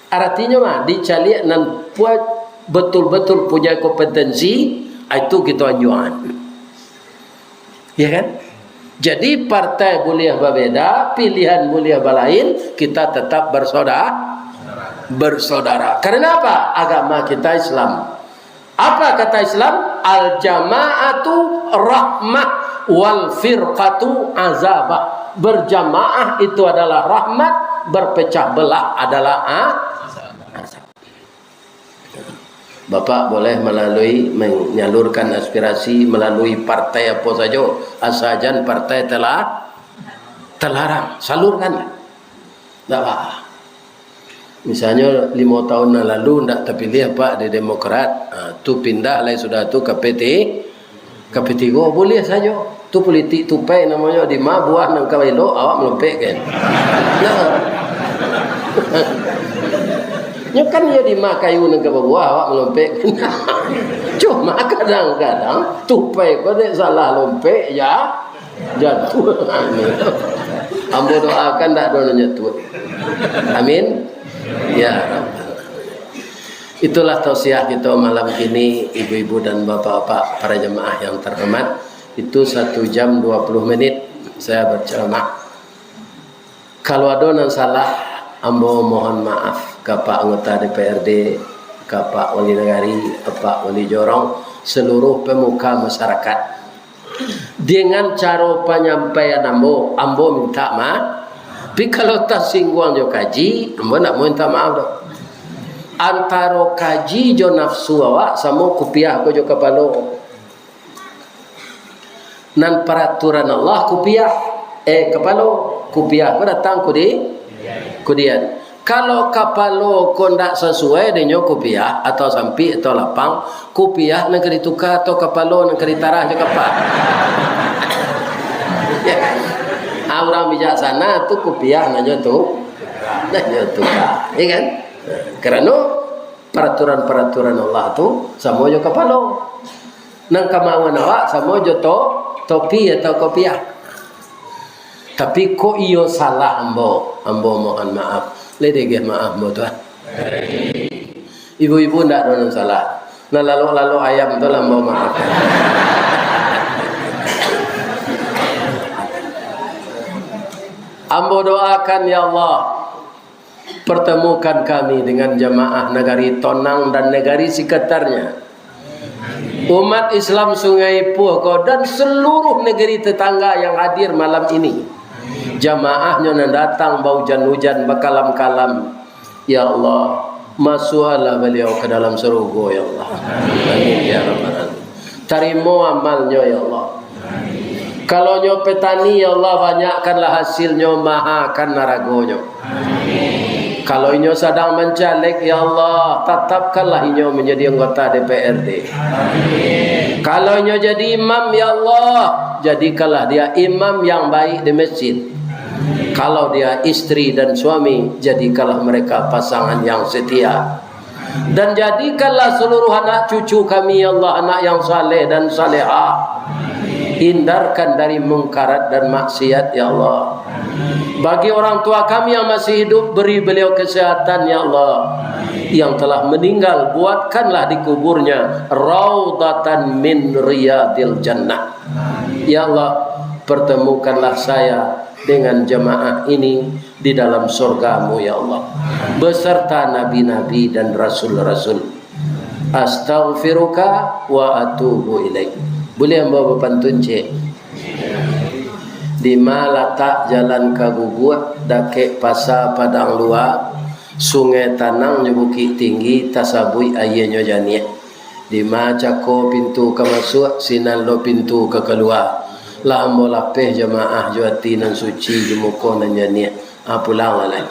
Aratinyo mah, dicaliak nan puat, betul-betul punya kompetensi, ah, itu kito anjuangan. Ya kan? Jadi, partai buliah babeda, pilihan buliah balain, kita tetap bersoda-, bersaudara. Karena apa? Agama kita Islam. Apa kata Islam? Al-jama'atu rahmah, wal firqatu azabah. Berjamaah itu adalah rahmat, Berpecah belah adalah a-, azab. Bapak boleh melalui, menyalurkan aspirasi melalui partai apa saja, asal jan partai telah, telarang, salurkanlah. Ndak apa. Misalnya, lima tahun yang lalu ndak terpilih Apak di Demokrat, ha, tu pindah lai sudah tu ka P T, ka P tiga, boleh sajo. Tu politik tupai namonyo, di ma buah nan ka elok, awak melompek kan. Nah. Nyo kan iyo di ma kayu nan ka babuah, awak melompek. Cuma kadang-kadang tupai ko dek salah lompek, ya. Jatuah. Ambo doakan ndak ado nan jatuah. Amin. Ya. Itulah tausiah kita malam ini, ibu-ibu dan bapak-bapak, para jemaah yang terhormat. Itu satu jam dua puluh menit saya berceramah. Kalau ado nan salah, ambo mohon maaf ka Pak Anggota D P R D, ka Pak Wali Nagari, ka Pak Wali Jorong, seluruh pemuka masyarakat. Dengan caro panyampaian ambo, ambo minta maaf. Tapi kalau tasingguang jo kaji, ambo ndak mau minta maaf doh. Antaro kaji jo nafsu awak samo kupiah ko jo kapalo. Nan paraturan Allah kupiah, eh, kapalo, kupiah ko datang kudi-, kudian. Kalau kapalo ko ndak sasuai denyo kupiah, atau sampik, atau lapang, kupiah nan ka dituka, atau kapalo nan ka ditarah jo kapa. Ya kan? Ah, urang bijaksana tu kupiah nanyo tu, nanyo tuka. Ya kan? Karano paraturan-paraturan Allah tu samo jo kapalo. Nan kamauan awak samo jo to-, topi atau kopiah. Tapi kok iyo salah ambo, ambo mohon maaf. Lai dageh maaf ambo tu, ah. Ibu-ibu ndak ado nan salah. Nan lalok-lalok ayam tu lah ambo maafkan. Ambo doakan, ya Allah, pertemukan kami dengan jamaah Nagari Tonang dan nagari sekitarnya. Umat Islam Sungai Puh ko dan seluruh negeri tetangga yang hadir malam ini. Jamaah nyo nan datang baujan-ujan, bakalam-kalam. Ya Allah, masuaklah baliau ka dalam sarugo, ya Allah. Amin, ya Rabbal Alamin. Tarimo amalnyo, ya Allah. Kalau nyo petani, ya Allah, banyakkanlah hasilnyo, mahakan aragonyo. Kalau inyo sadang mancalek, ya Allah, tatapkanlah inyo manjadi anggota D P R D. Kalau inyo jadi imam, ya Allah, jadikanlah dia imam yang baik di masjid. Kalau dia istri dan suami, jadikanlah mereka pasangan yang setia. Dan jadikanlah seluruh anak cucu kami, ya Allah, anak yang saleh dan salehah. Hindarkan dari mungkarat dan maksiat, ya Allah. Bagi orang tua kami yang masih hidup, beri beliau kesehatan, ya Allah. Yang telah meninggal, buatkanlah di kuburnya raudatan min riyadil jannah. Ya Allah, pertemukanlah saya dengan jamaah ini di dalam surga-Mu, ya Allah, beserta nabi-nabi dan rasul-rasul. Astaghfiruka wa atubu ilaik. Buliah ambo bapantun, cek? Dima latak jalan ka Guguak, dakek Pasa Padang Lua, sungai tanang jo bukik tinggi, tasabuik aianyo janiah. Dima cako pintu ka masuak, sinan lo pintu ka kalua. Lah ambo lapeh jamaah jo ati nan suci, jo muko nan janiah. Ah, pulanglah lai.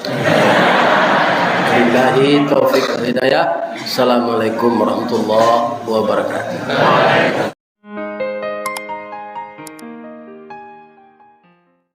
Billahi taufik wal hidayah. Assalamualaikum warahmatullahi wabarakatuh.